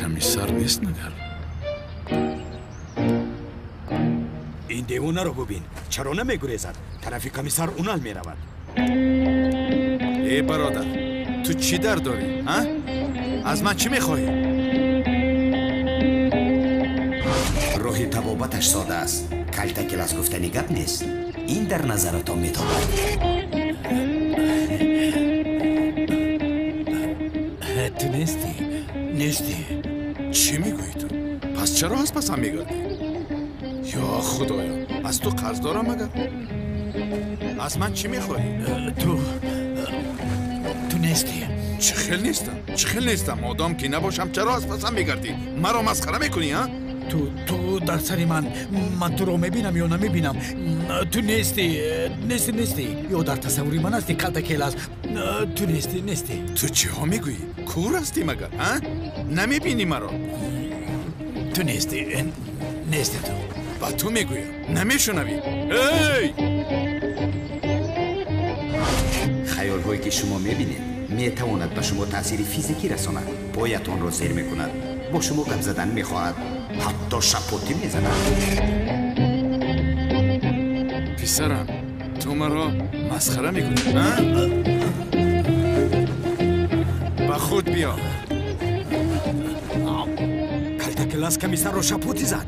Комиссар нест магар? Ин девонаро бубин, чаро намегурезад? Тарафи комиссар Унал меравад. Э, бародар, ту чӣ дар дорӣ, а? Аз ман чӣ мехоҳӣ? Роҳи табобаташ сода аст. Калтакелас гуфтани гап нест. Ин дар назаратон метобад. Ту нестӣ, нестӣ. Чӣ мегӯӣ ту? Пас чаро аз пасам мегардӣ? Ё худоё, аз ту қарз дорам магар? Аз ман чӣ мехоҳӣ? Ту нестӣ. Чӣ хел нестам? Чӣ хел нестам? Одам ки набошам, чаро аз пасам мегардӣ? Маро масхара мекунӣ, а? Ту дар сари ман, ман туро мебинам ё намебинам? Ту нестӣ, нестӣ, нестӣ. Ё дар тасаввури ман ҳастӣ, калтакелас. Ту нестӣ, нестӣ. Ту чиҳо мегӯӣ? Кур ҳастӣ магар, а? Намебинӣ маро? Ту нестӣ, нестӣ ту. Ба ту мегӯям, намешунавӣ. Эй! Хаёлҳое ки шумо мебинед, метавонад ба шумо таъсири физикӣ расонад. Поятонро зер мекунад, бо шумо гап задан мехоҳад, ҳатто шапотӣ мезанад. Писарам, ту маро масхара мекунӣ, а? Ба худ биё. Калтакелас комиссарро шапотӣ зад.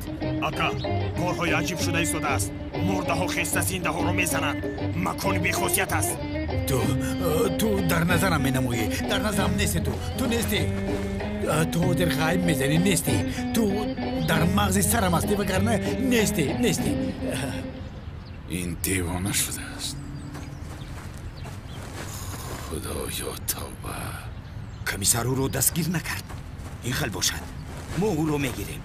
Ака, корҳои аҷиб шуда истодааст. Мурдаҳо хеста зиндаҳоро мезананд. Макони бехосият аст. Ту дар назарам менамоӣ, дар назарам нести ту. Ту нести. Ту ҳозир ғайб мезанӣ, нести. Ту дар мағзи сарам ҳастӣ, вагарна нести, нести. Ин девона шудааст. Худоё, тавба. Комиссар ӯро дастгир накард. Ин хел бошад, мо ӯро мегирем.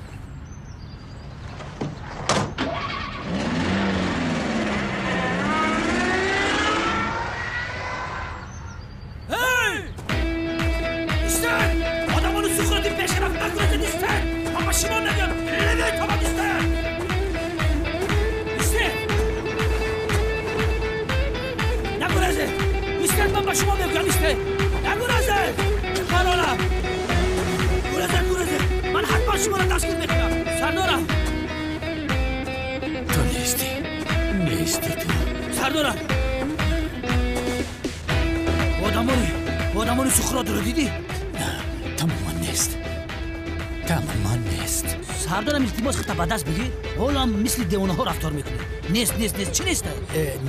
Ба даст бигир, ҳолам мисли девонаҳо рафтор мекунӣ. Нест, нест, нест, чӣ нест?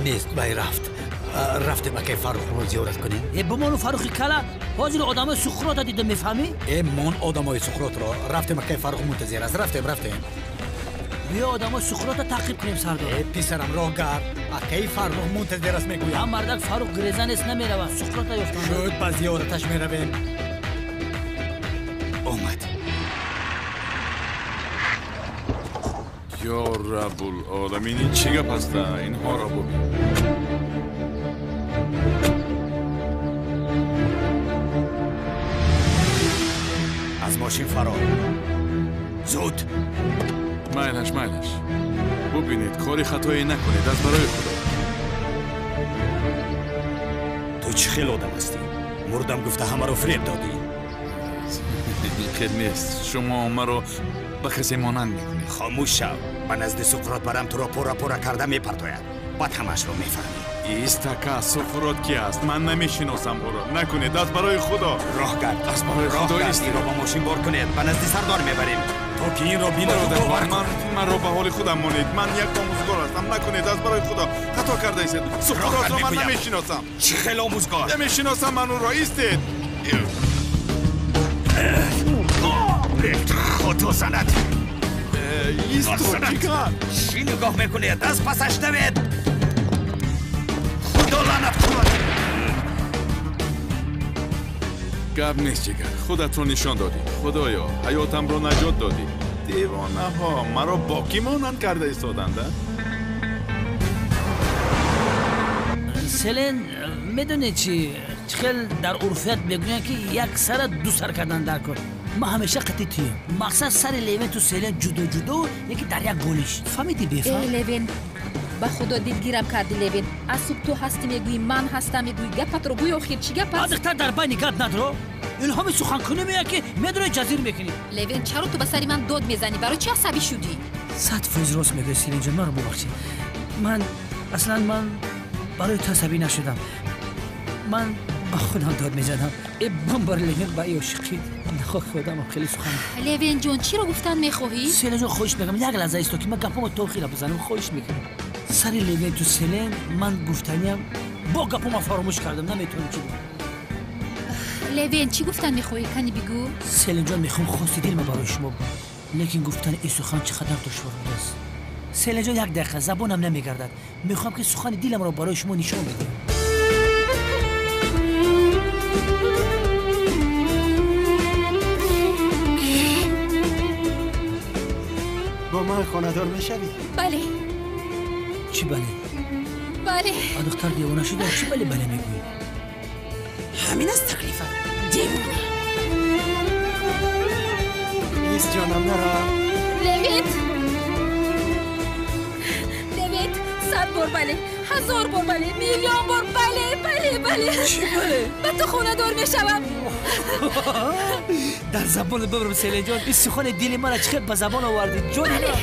Нест, вай рафт. Рафтем акай Фаррухро зиёрат кунем. Э, бимону Фаррухи кала, ҳозир одамои Суқрота дида мефаҳмӣ? Э, мон одамои Суқротро. Рафтем, акай Фаррух мунтазир аст. Рафтем, рафтем. Биё одамои Суқрота таъқиб кунем, сардор. Э, писарам, роҳ гард. Акаи Фаррух мунтазир аст, мегӯям. Ҳам мардак Фаррух гиреза нест, намеравад. Суқрота ёфтан. Шуд, ба зиёраташ меравем. Омад. Ё Раббулоламин, ин чӣ гап аст? Инҳоро бубин. Аз мошин фарор. Зуд. Майлаш, майлаш. Бубинед, кори хатое накунед, аз барои Худо. Ту чӣ хел одам ҳастӣ? Мурдам гуфта ҳамаро фиреб додӣ. Ин хел нест. Шумо маро ба касе монанд мекунед. Хомӯш шав. Ба назди Суқрот барам, туро пора-пора карда мепартояд. Баъд ҳамаашро мефаҳмӣ. Истака, Суқрот ки аст? Ман намешиносам ӯро. Накунед, аз барои Худо. Роҳ гард. Аз барои Худо ист. Инро ба мошин бор кунед, ба назди сардор мебарем, то ки инро бинад бовар кунад. Маро ба ҳоли худам монед. Ман як омӯзгор ҳастам. Накунед, аз барои Худо. Хато кардаистед. Суқротро ман намешиносам. Чӣ хел омӯзгор? Намешиносам ман ӯро. Истед. Худо занад. Исто, чикар? Чӣ нигоҳ мекунед? Аз пасаш давед. Худо лаънат кунад. Гап нест, ҷигар. Худатро нишон додӣ. Худоё, ҳаётамро наҷот додӣ. Девонаҳо маро бо кӣ монанд карда истоданд, а? Селен, медонед чӣ? Чӣ хел дар урфият мегӯянд, ки як сара ду сар кардан дар кор. Ман ҳамеша қатъи туем. Мақсад сари Левен ту Селен ҷудо ҷудо, яки дар як голиш. Фаҳмидӣ, бефаҳм? Э, Левен, ба Худо дилгирам карди, Левен. Аз субҳ ту ҳастӣ мегӯӣ, ман ҳастам мегӯӣ. Гапатро гӯй, охир чӣ гап аст? Духтар, дар байни гап надро. Илҳоми суханкунӣ меояд, ки медонӣ ҷазир мекунӣ. Левен, чаро ту ба сари ман дод мезанӣ? Барои чӣ асабӣ шудӣ? 100% рост мегӯӣ, Селенҷон, маро бубахшед. Ман аслан ман барои ту асабӣ нашудам. Ман ба худам дод мезадам. Э, бамбар Левен, ба ошиқӣ нахоҳ худам хеле сухан. Левен ҷон, чиро гуфтан мехоҳӣ? Селен ҷон, хоҳиш мекунам, як лаҳза исто, ки ман гапҳомо то охира бизанам. Хоҳиш мекунам. Сари Левен ту Селен ман гуфтаниям бо гапҳома фаромӯш кардам, наметавонам чӣ гӯям. Левен, чӣ гуфтан мехоҳӣ? Кани бигӯ. Селен ҷон, мехоҳам хости дилма барои шумо бигӯям, лекин гуфтани ин сухан чӣ қадар душвор будааст. Селен ҷон, як дақиқа, забонам намегардад. Мехоҳам ки сухани диламро барои шумо нишон бидиҳам. Бо ман хонадор мешавӣ? Бале. Чӣ бале? Бале. А духтар девона шуда, чӣ бале бале мегӯӣ? Ҳамин аст таклифат, девона. Ист, ҷонам, наро. Левит! Левит, 100 бор бале, 1000 бор бале, миллион бор бале, бале, бале. Чӣ бале? Ба ту хонадор мешавам. Дар забон бибарам, Селенҷон, ин сухани дили мана чӣ хел ба забон овардӣ, ҷони ман.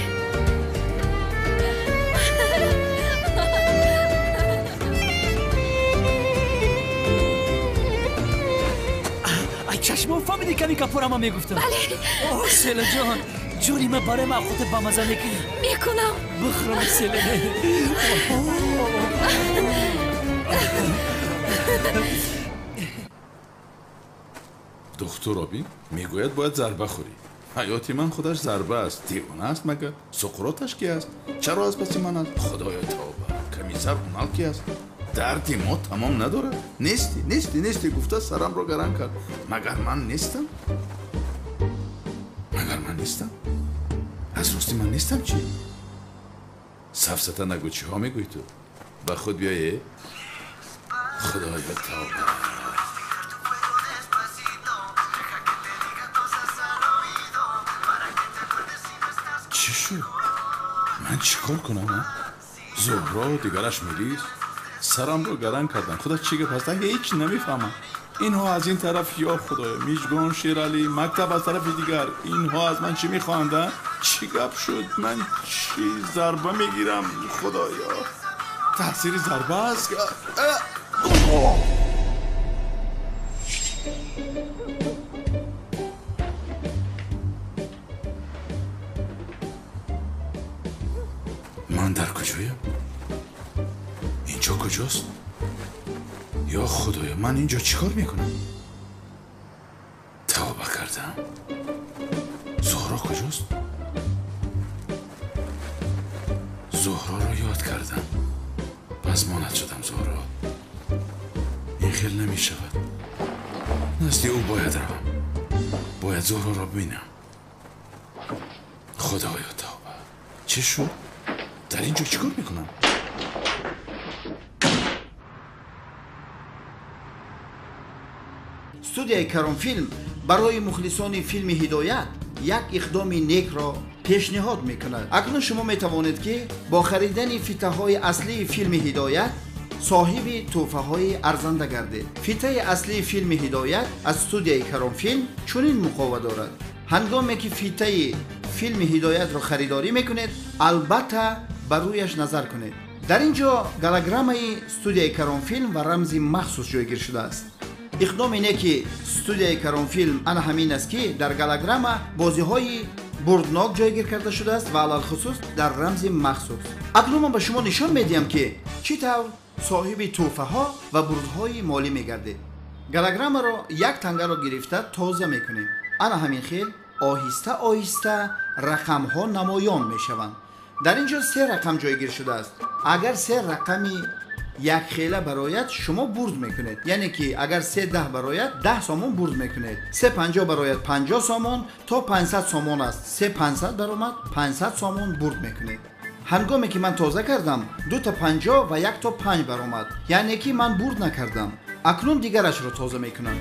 Ай, чашмон, фаҳмидӣ ками гапҳоро ман мегуфтам? Бале. О, Селенҷон, ҷони ман, барои ман худат ба маза мекунӣ? Мекунам. Бихӯрам, Селен. Духтур обин мегӯяд, бояд зарба хӯрӣ. Ҳаёти ман худаш зарба аст. Девона аст магар? Суқроташ ки аст? Чаро аз паси ман аст? Худоё, тавба. Комиссар Унал ки аст? Дарди мо тамом надорад. Нести, нести, нести гуфта сарамро гаран кард. Магар ман нестам? Магар ман нестам? Аз рости ман нестам чӣ? Сафсата нагӯ, чиҳо мегӯӣ ту? Ба худ биёе? Худоё тавба. Чӣ шуд? Ман чӣ кор кунам, а? Зуҳро дигараш милис сарамро гаран кардам. Худо чӣ гап аст? Ҳеҷ намефаҳмам. Инҳо аз ин тараф, ё худоё, Мижгон, Шералӣ, мактаб аз тарафи дигар. Инҳо аз ман чӣ мехоҳанд, а? Чӣ гап шуд? Ман чӣ зарба мегирам? Худоё, таъсири зарба аст. Ман дар куҷоям? Инҷо куҷост? Ё худоё, ман инҷо чӣ кор мекунам? Тавба кардам. Зуҳро куҷост? Зуҳроро ёд кардам. Пазмонат шудам, Зуҳро. Ин хел намешавад. Назди ӯ бояд равам. Бояд Зуҳроро бинам. Худоё тавба. Чӣ шуд? Дар инҷо чӣ кор мекунам? Студияи Каромфилм барои мухлисони филми Ҳидоят як иқдоми некро пешниҳод мекунад. Акнун шумо метавонед, ки бо харидани фитаҳои аслии филми Ҳидоят соҳиби тӯҳфаҳои арзанда гардед. Фитаи аслии филми Ҳидоят аз студияи Каромфилм чунин муқова дорад. Ҳангоме ки фитаи филми Ҳидоятро харидорӣ мекунед, албатта ба рӯяш назар кунед. Дар ин ҷо голограммаи студияи Каромфилм ва рамзи махсус ҷойгир шудааст. Иқдоми неки студияи Каромфилм ана ҳамин аст, ки дар голограмма бозиҳои бурднок ҷойгир карда шудааст ва алалхусус дар рамзи махсус. Акнун ман ба шумо нишон медиҳам, ки чӣ тавр соҳиби тӯҳфаҳо ва бурдҳои молӣ мегардед. Голограммаро як тангаро гирифта тоза мекунем. Ана ҳамин хел оҳиста оҳиста рақамҳо намоён мешаванд. Дар ин ҷо се рақам ҷойгир шудааст. Агар се рақами якхела барояд, шумо бурд мекунед. Яъне ки агар 3,10 барояд, 10 сомон бурд мекунед. 3,50 барояд, 50 сомон, то 500 сомон аст. 3,500 баромад, 500 сомон бурд мекунед. Ҳангоме ки ман тоза кардам, 2,50 ва 1,5 баромад. Яъне ки ман бурд накардам. Акнун дигарашро тоза мекунам.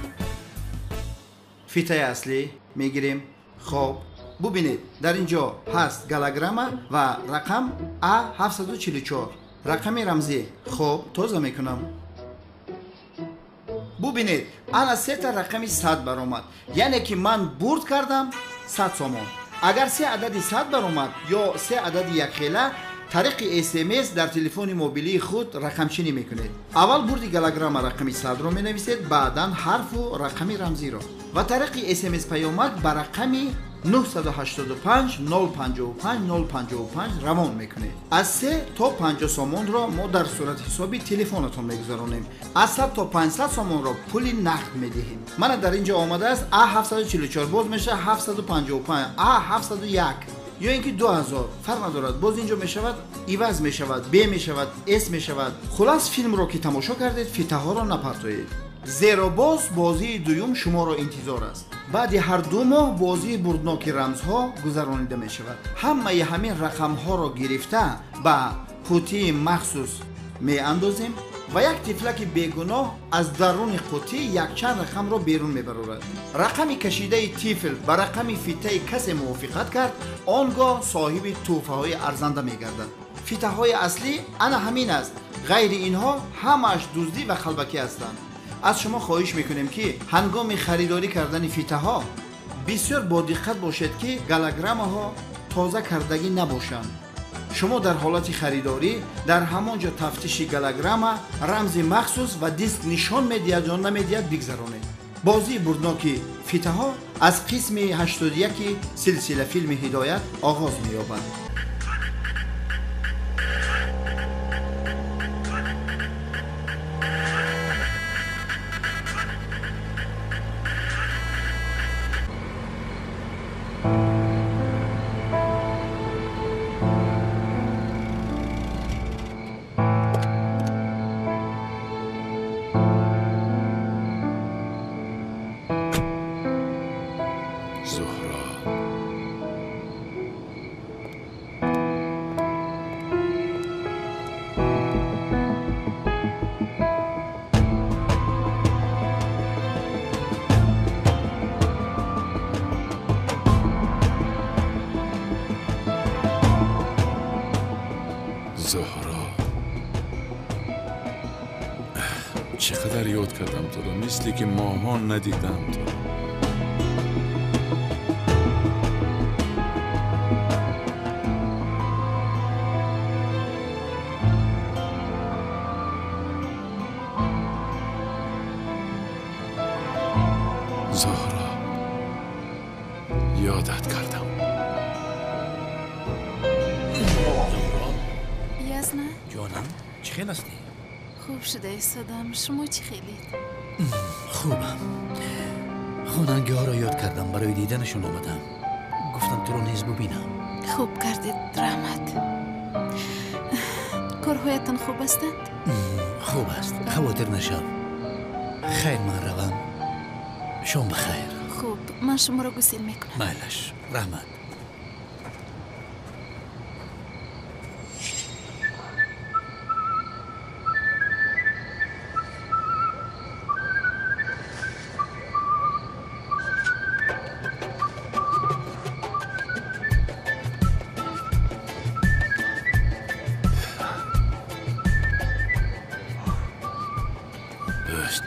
Фитаи аслӣ мегирем. Хоб, бубинед, дар ин ҷо ҳаст голограмма ва рақам А744. Рақами рамзӣ. Хоб, тоза мекунам. Бубинед, ана сета рақами 100 баромад. Яъне ки ман бурд кардам 100 сомон. Агар се адади 100 баромад ё се адади якхела, тариқи СМС дар телефони мобилии худ рақамчинӣ мекунед. Аввал бурди голограмма рақами 100-ро менависед, баъдан ҳарфу рақами рамзиро. Ва тариқи СМС паёмак ба рақами 985 055 055 равон мекунед. Аз 3 то 50 сомонро мо дар сурати ҳисоби телефонатон мегузаронем. Аз 100 то 500 сомонро пули нақд медиҳем. Мана дар ин ҷо омадааст А744, боз мешавад 755, А701 ё ин ки 2000, фарқ надорад. Боз ин ҷо мешавад, иваз мешавад, Б мешавад, С мешавад. Хулас, филмро ки тамошо кардед, фитаҳоро напартоед. Зеро боз бозии дуюм шуморо интизор аст. Баъди ҳар 2 моҳ бозии бурдноки рамзҳо гузаронида мешавад. Ҳамаи ҳамин рақамҳоро гирифта ба қутии махсус меандозем ва як тифлаки бегуноҳ аз даруни қутӣ якчанд рақамро берун мебарорад. Рақами кашидаи тифл ба рақами фитаи касе мувофиқат кард, он гоҳ соҳиби тӯҳфаҳои арзанда мегардад. Фитаҳои аслӣ ана ҳамин аст. Ғайри инҳо ҳамааш дуздӣ ва қалбакӣ ҳастанд. Аз шумо хоҳиш мекунем, ки ҳангоми харидорӣ кардани фитаҳо бисёр бодиққат бошед, ки голограммаҳо тоза кардагӣ набошанд. Шумо дар ҳолати харидорӣ дар ҳамон ҷо тафтиши голограмма, рамзи махсус ва диск нишон медиҳад ё намедиҳад бигзаронед. Бозии бурдноки фитаҳо аз қисми 81 силсила филми Ҳидоят оғоз меёбад. Зуҳро, чӣ қадар ёд кардам туро, мисли ки моҳон надидам туро. Зуҳро, ёдат кардам. Ясна? Ҷонам, чӣ хел ҳастӣ? Хуб шуда истодам. Шумо чӣ хелед? Хубам. Хонангиҳоро ёд кардам, барои диданашон омадам. Гуфтам туро низ бубинам. Хуб кардед, раҳмат. Корҳоятон хуб ҳастанд? Хуб аст, хавотир нашав. Хайр, ман равам. Шом бахайр. Хуб, ман шуморо гусел мекунам. Майлаш, раҳмат.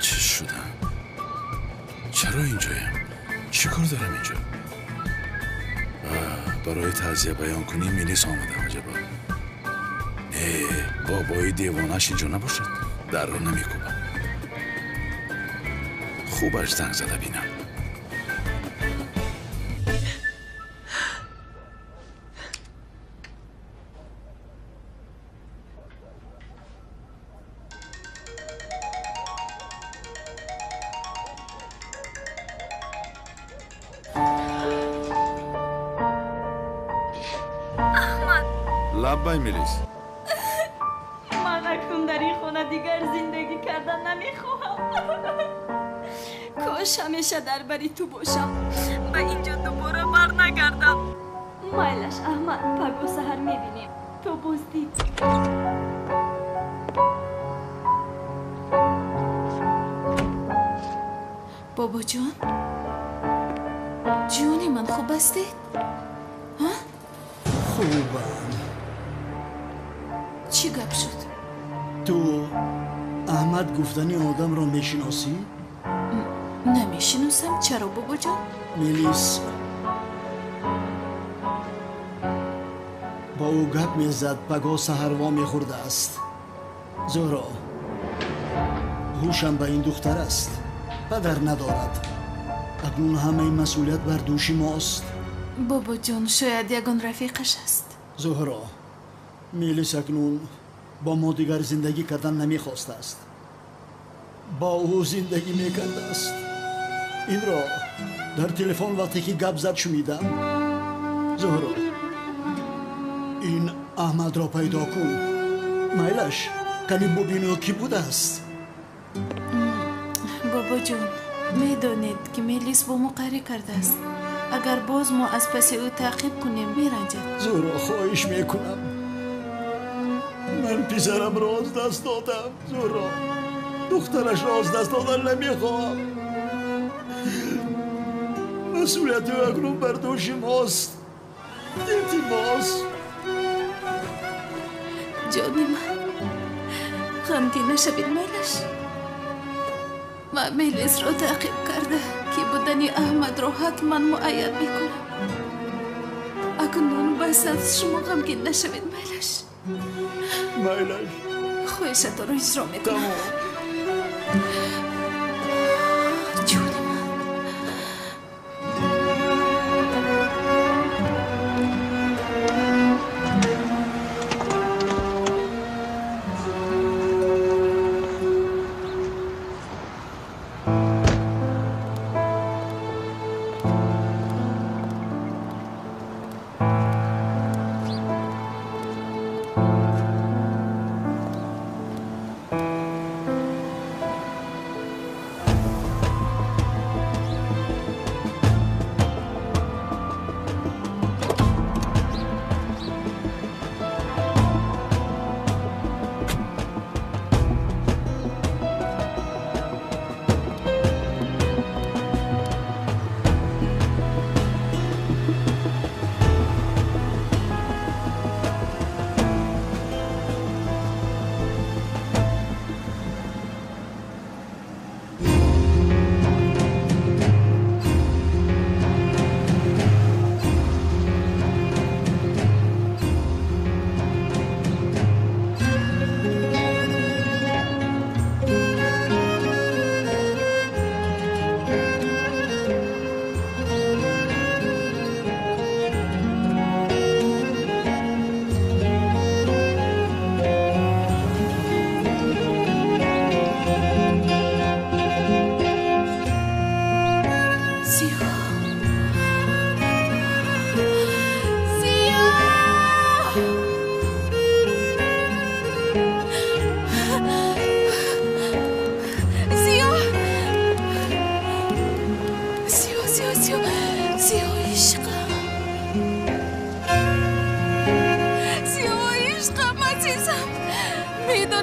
Чӣ шудам? Чаро инҷоям? Чӣ кор дорам инҷо? Барои таъзия баён кунӣ милис омадам. Аҷаба, не, бобои девонаш инҷо набошад. Дарро намекӯбам. Хубаш занг зада бинам. Лаббай, Мелис. Ман акнун дар ин хона дигар зиндагӣ кардан намехоҳам. Кош ҳамеша дар бари ту бошам, ба инҷо дубора барнагардам. Майлаш, Аҳмад, паго саҳар мебинем. То боздид. Бобоҷон, ҷони ман, хуб ҳастед? Хубам. Чӣ гап шуд? Ту Аҳмад гуфтани одамро мешиносӣ? Намешиносам. Чаро, бобоҷон? Мелис бо ӯ гап мезад, паго саҳар во мехӯрдааст. Зуҳро, ҳушам ба ин духтар аст. Падар надорад. Акнун ҳамаи масъулият бар дӯши мост. Бобоҷон, шояд ягон рафиқаш аст. Зуҳро, Мелис акнун бо мо дигар зиндагӣ кардан намехостааст. Бо ӯ зиндагӣ мекардааст. Инро дар телефон вақте ки гап зад шунидам. Зуҳро, ин Аҳмадро пайдо кун. Майлаш, кани бубин ӯ кӣ будааст. Бобоҷон, медонед ки Мелис бо мо қарӣ кардааст. Агар боз мо аз паси ӯ таъқиб кунем, меранҷад. Зуҳро, хоҳиш мекунам. Ман писарамро аз даст додам. Зуҳро, духтарашро аз даст додан намехоҳам. Масъулияти ӯ акнун бар дӯши мост. Илтимос. Ҷони ман, ғамгин нашавед, майлаш. Ман Мелисро таъқиб карда, ки будани Аҳмадро ҳатман муайян мекунам. Акнун бас аст, шумо ғамгин нашавед, майлаш. Майлаш, хоҳишатонро иҷро мекунам. Ҷони ман.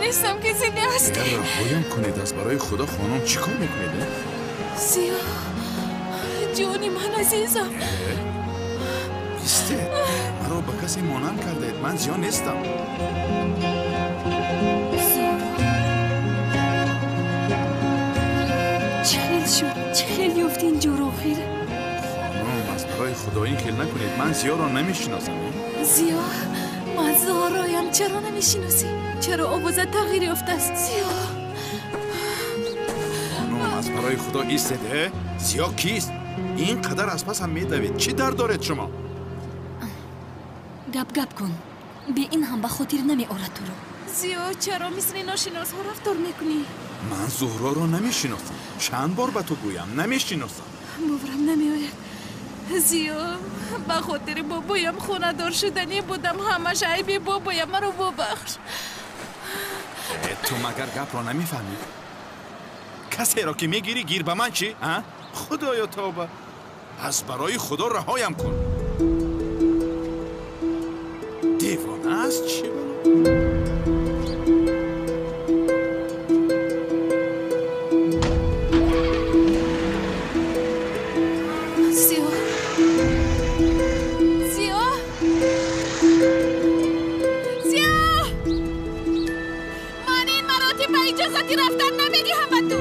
Намедонистам ки зинда ҳастӣ. Раҳоям кунед аз барои Худо хонум, чӣ кор мекунед? Зиё, ҷони ман азизам. Истед, маро ба касе монанд кардаед. Ман Зиё нестам. Чӣ хел шуд? Чӣ хел ёфти ин ҷоро охир? Хонум, аз барои Худо ин хел накунед. Ман Зиёро намешиносам. Зиё, ман Зуҳроям. Чаро намешиносӣ? Чаро овозат тағйир ёфтааст? Зиё, хонум, аз барои Худо истед. Зиё кист? Ин қадар аз пасам медавед. Чӣ дард доред шумо? Гап гап кун. Бе ин ҳам ба хотир намеорад туро. Зиё, чаро мисли ношиносҳо рафтор мекунӣ? Ман Зуҳроро намешиносам. Чанд бор ба ту гӯям, намешиносам. Боварам намеояд. Зиё, ба хотири бобоям хонадор шуданӣ будам. Ҳамаш айби бобоям. Маро бубахш. Ту магар гапро намефаҳмӣ? Касеро ки мегирӣ, гир ба ман чӣ? Худоё тавба, аз барои Худо раҳоям кун. Девона аст чӣ? Зиё, Зиё, Зиё, ман ин маротиба иҷозати рафтан намедиҳам ба ту.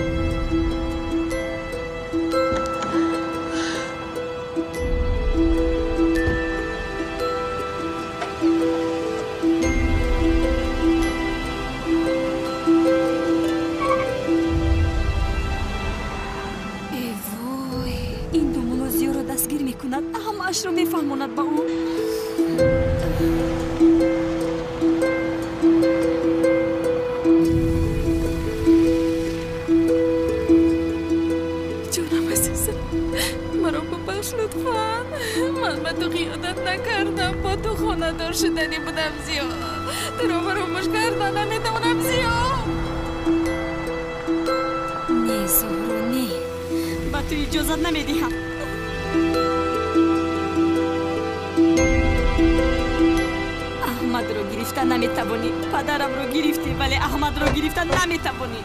Ҳамаашро мефаҳмонад ба ӯ. Ҷонам азизам, маро бубахш лутфан. Ман ба ту хиёнат накардам. Бо ту хонадор шуданӣ будам. Зиё, туро фаромӯш карда наметавонам. Зиё, не Зуҳро, не, ба ту иҷозат намедиҳам. Аҳмадро гирифта наметавонӣ. Падарамро гирифтӣ, вале Аҳмадро гирифта наметавонӣ.